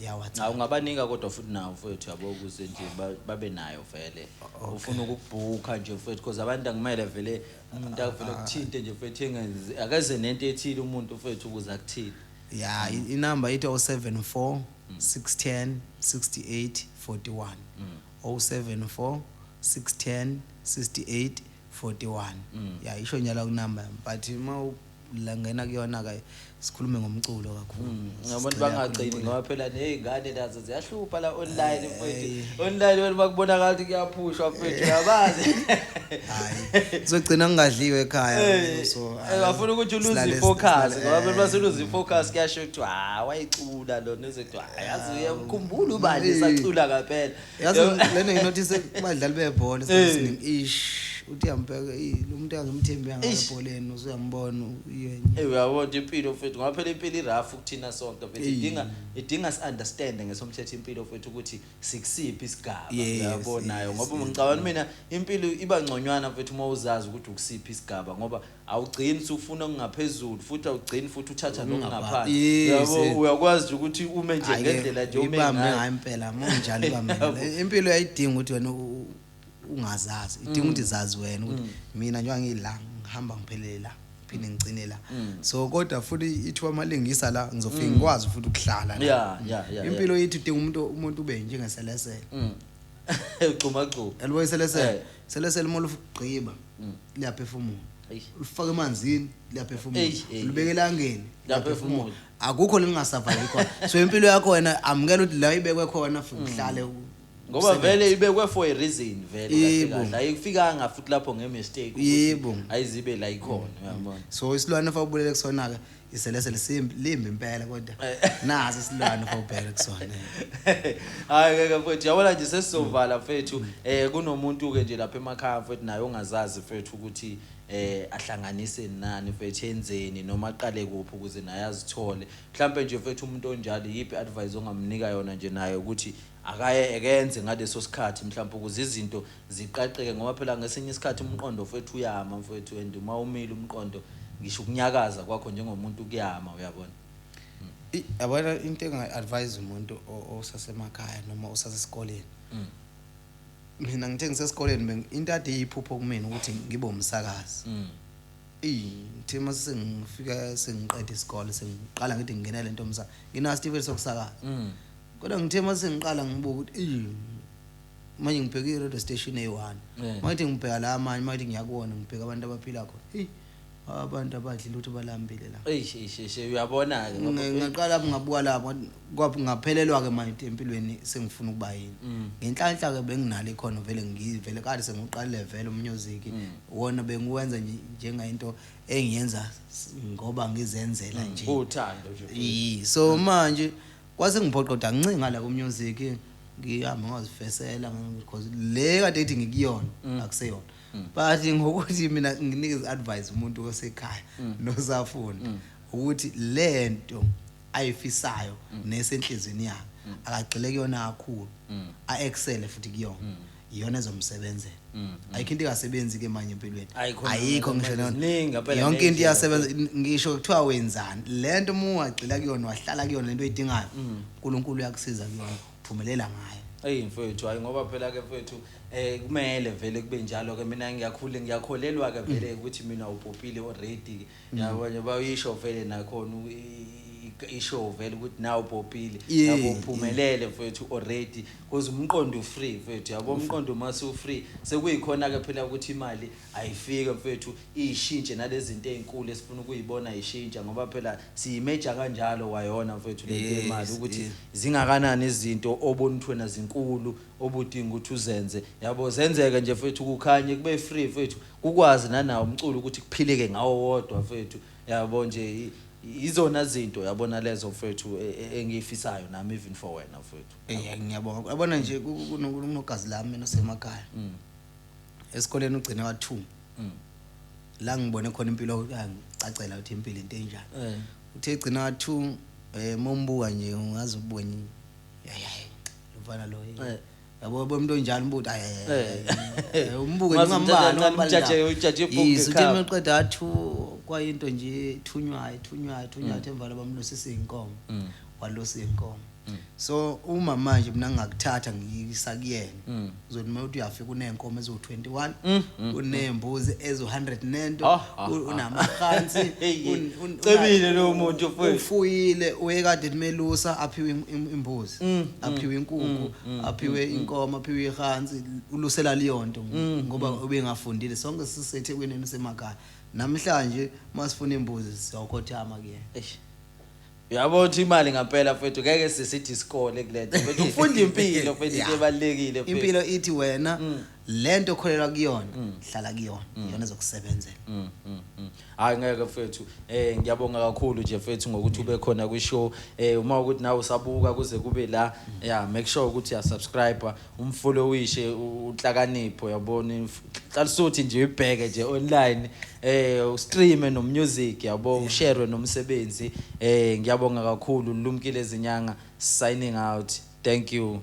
ya WhatsApp. Hawu, ungabanika kodwa futhi nawo mfethu, yabo, ukuze nje babe nayo vele. Ufuna ukukubhukha nje mfethu, because abantu akumele vele umuntu avele kuthinte nje mfethu, engenzi akeze nento ethile umuntu mfethu ukuze akuthinte. Ya, inamba ithi 074 610 68 41, 074 610 68 41. Ya, isho njalo kunamba yami, but uma langena kuyona ke sikhulume ngomculo kakhulu. Abantu Sigxile bangagcini kakhulu. Ngoba phela ney'ngane nazo ziyahlupha la online mfethu. Online wena bakubonakala ukuthi kuyaphushwa mfethu, uyabazi. Hayi, kuzogcina ngingadliwe ekhaya, so Bafuna ukuthi uluze i-focus, ngoba phela mase uluze i-focus kuyasho ukuthi ha, wayicula lona, uze kuthiwa "Hayi, yazi uyamkhumbula ubani esacula ngaphela." Yazi lena nginothise kubadlali bebhola esiningi, ish, uthi uyambheka, lo muntu angimthembi ebholeni, usuyambona uyenye. Uyabona impilo mfethu, ngoba phela impilo i-rough kuthina sonke mfethu, idinga si-understand ngesomthetho impilo mfethu, ukuthi sikusiphi isigaba, uyabona nayo, ngoba ngicabanga mina impilo iba ngconywana mfethu uma uzazi ukuthi ukusiphi isigaba, ngoba awugcini usufuna okungaphezulu, futhi awugcini futhi uthatha nokungaphansi. Uyabo, uyakwazi nje ukuthi ume nje Hhayi-ke, ngendlela nje ume ibambe ngayo. ngayo impela, uma unjalo ibambe ngayo. Impilo uyayidinga ukuthi wena ungazazi, idinga ukuthi zazi wena ukuthi mina njengoba ngila ngihamba ngiphelele la, ngiphinde ngigcine la, so kodwa futhi ithiwa amalingisa la ngizofika ngikwazi futhi ukuhlala la. Impilo yethu idinga umuntu ube njengeselesele. Ugxuma gxuma. Yalibo iselesele, iselesele uma lufugqiba liyaphefumula. Ulifaka emanzini, liyaphefumula. Eish, eh. Ulibeka elangeni, Liyaphefumula. Akukho lingasurvive khona. So impilo yakho wena amukela ukuthi la ibekwe khona futhi uhlale Ngoba usebenze. vele ibekwe for a reason vele kahle. Kahle ayifikanga futhi lapho nge-mistake ukuthi ayizibe la ikhona, uyabona. So isilwane ofa ubulele kusona ke iselesele, simbi limbi impela, kodwa naso isilwane ofa ubheke kusona. Hayi ke mfethu, yabona nje sesizovala mfethu, kunomuntu ke nje lapha emakhaya mfethu naye ongazazi mfethu ukuthi ahlanganise nani mfethu, enzeni noma aqale kuphi ukuze naye azithole mhlambe nje mfethu. Umuntu onjalo yiphi advice ongamnika yona nje naye ukuthi akaye ekenze ngaleso sikhathi mhlawumbe ukuze izinto ziqaqeke? Ngoba phela ngesinye isikhathi umqondo mfethu uyama mfethu, and uma umile umqondo, ngisho ukunyakaza kwakho njengomuntu kuyama, uyabona. Yabona into engayi-advise umuntu osasemakhaya noma osasesikoleni, mina ngithe ngisesikoleni into ade iyiphupho kumina ukuthi ngibe umsakazi. Ngithe mase sengifika sengiqeda isikole, sengiqala ngithi ngingena lento yomsakazo, nginaso isitifiketi sokusakaza, kodwa ngithe mase sengiqala ngibuka ukuthi manje ngibheke i-radio station eyi-one, makuthi ngibheka la amanye, makuthi ngiyakuwona, ngibheka abantu abaphila khona, eyi, abantu abadli lutho, balambile la. Eish, eish, eish, uyabona-ke ngoba Ngaqala lapho ngabuka lapho kwapho ngaphelelwa-ke manje empilweni sengifuna ukuba yini. Ngenhlanhla-ke benginalo ikhono vele, ngivele kade sengiwuqalile vele umusic. Wona bengiwenza nje njengento engiyenza ngoba ngizenzela nje. Uthando nje. So manje kwase ngiphoqa ukuthi angincinga la ku-music, ngihambe ngazifesela because le kade ithi ngikuyona akuseyona. But ngokuthi mina nginikeze advice umuntu osekhaya nosafunda ukuthi lento ayifisayo nesenhlizweni yakhe akagxile kuyona kakhulu, a-excel futhi kuyona, iyona ezomsebenzela. Ayikho into engasebenzi ke manje empilweni. Ayikho. Ayikho ngisho Manje ziningi ngempela yonke into ney'ndlela. iyasebenza. Ngisho kuthiwa wenzani lento, uma ungagxila kuyona, wahlala kuyona lento oyidingayo, uNkulunkulu uyakusiza kuyona, uphumelela ngayo. Eyi mfethu, hayi ngoba phela ke mfethu kumele vele kube njalo ke. Mina ngiyakhula, ngiyakholelwa ke vele ukuthi mina upopile already, yabo nje bayisho vele nakhona. ishow vele ukuthi nawe upopile, yabo, uphumelele mfethu already, because umqondo ufree mfethu, yabo, umqondo mase ufree sekuyikhona ke phela ukuthi imali ayifike mfethu, ishintshe nalezi zinto ezinkulu esifuna ukuyibona ishintsha, ngoba phela siyimeja kanjalo kwayona mfethu le nto yemali, ukuthi zingakanani izinto obona ukuthi wena zinkulu obudinga ukuthi uzenze, yabo, zenzeke nje mfethu, kukhanye kube free mfethu, kukwazi nanawo umculo ukuthi kuphileke ngawo wodwa mfethu, yabo nje, izona zinto, yabona, lezo mfethu engiyifisayo nami even for wena mfethu. Ngiyabonga. Yabona nje, kunogazi lami mina osemakhaya. Esikoleni ugcina ka2. La ngibone khona impilo yangicacela ukuthi impilo into enjani. Uthe egcina ka2, mombuka nje ungaze ubuke nje. Hayi hayi. Lo mfana lo. Yabo, umuntu onjani ubuthi hayi. Umbuke nje Ungaze ungambani. umthathe kancane, umjaje ibhuku Yes, uthe ngekhava. meqeda ka2 kwayinto nje ethunywayo, ethunywayo, ethunywayo, emva bamlusisa inkomo. Walusa inkomo. So uma manje mina ngingakuthatha ngiyisa kuyena, uzothi uma uthi uyafika uney'nkomo eziwu-21, unembuzi eziwu-100 nento, unamahansi. Hey, cebile lowo muntu, mfowethu. Ufuyile, uyekade melusa aphiwe imbuzi, aphiwe inkukhu, aphiwe inkomo, aphiwe ihansi, ulusela leyo nto ngoba ubengafundile. Sonke sisethekwini nisemakhaya namhlanje, masifuna imbuzi siyawukhothama kuyena. Eish. Uyabona ukuthi imali ngampela mfethu ngeke sisithi isikole kulento mfethu, ufunda impilo mfethu, into ebalulekile mfethu. Impilo ithi wena lento okholelwa kuyona, hlala kuyona, iyona ezokusebenzela. Hayi ngeke mfethu, ngiyabonga kakhulu nje mfethu ngokuthi ube khona kwi-show. Uma ukuthi nawe usabuka kuze kube la, yeah, make sure ukuthi uya subscribe, umfollowishe uNhlakanipho, yabona, Nhlalisuthi nje ibheke nje online, ustream no music, yabo, ushare nomsebenzi. Ngiyabonga kakhulu. Lumkile Zinyanga signing out. Thank you.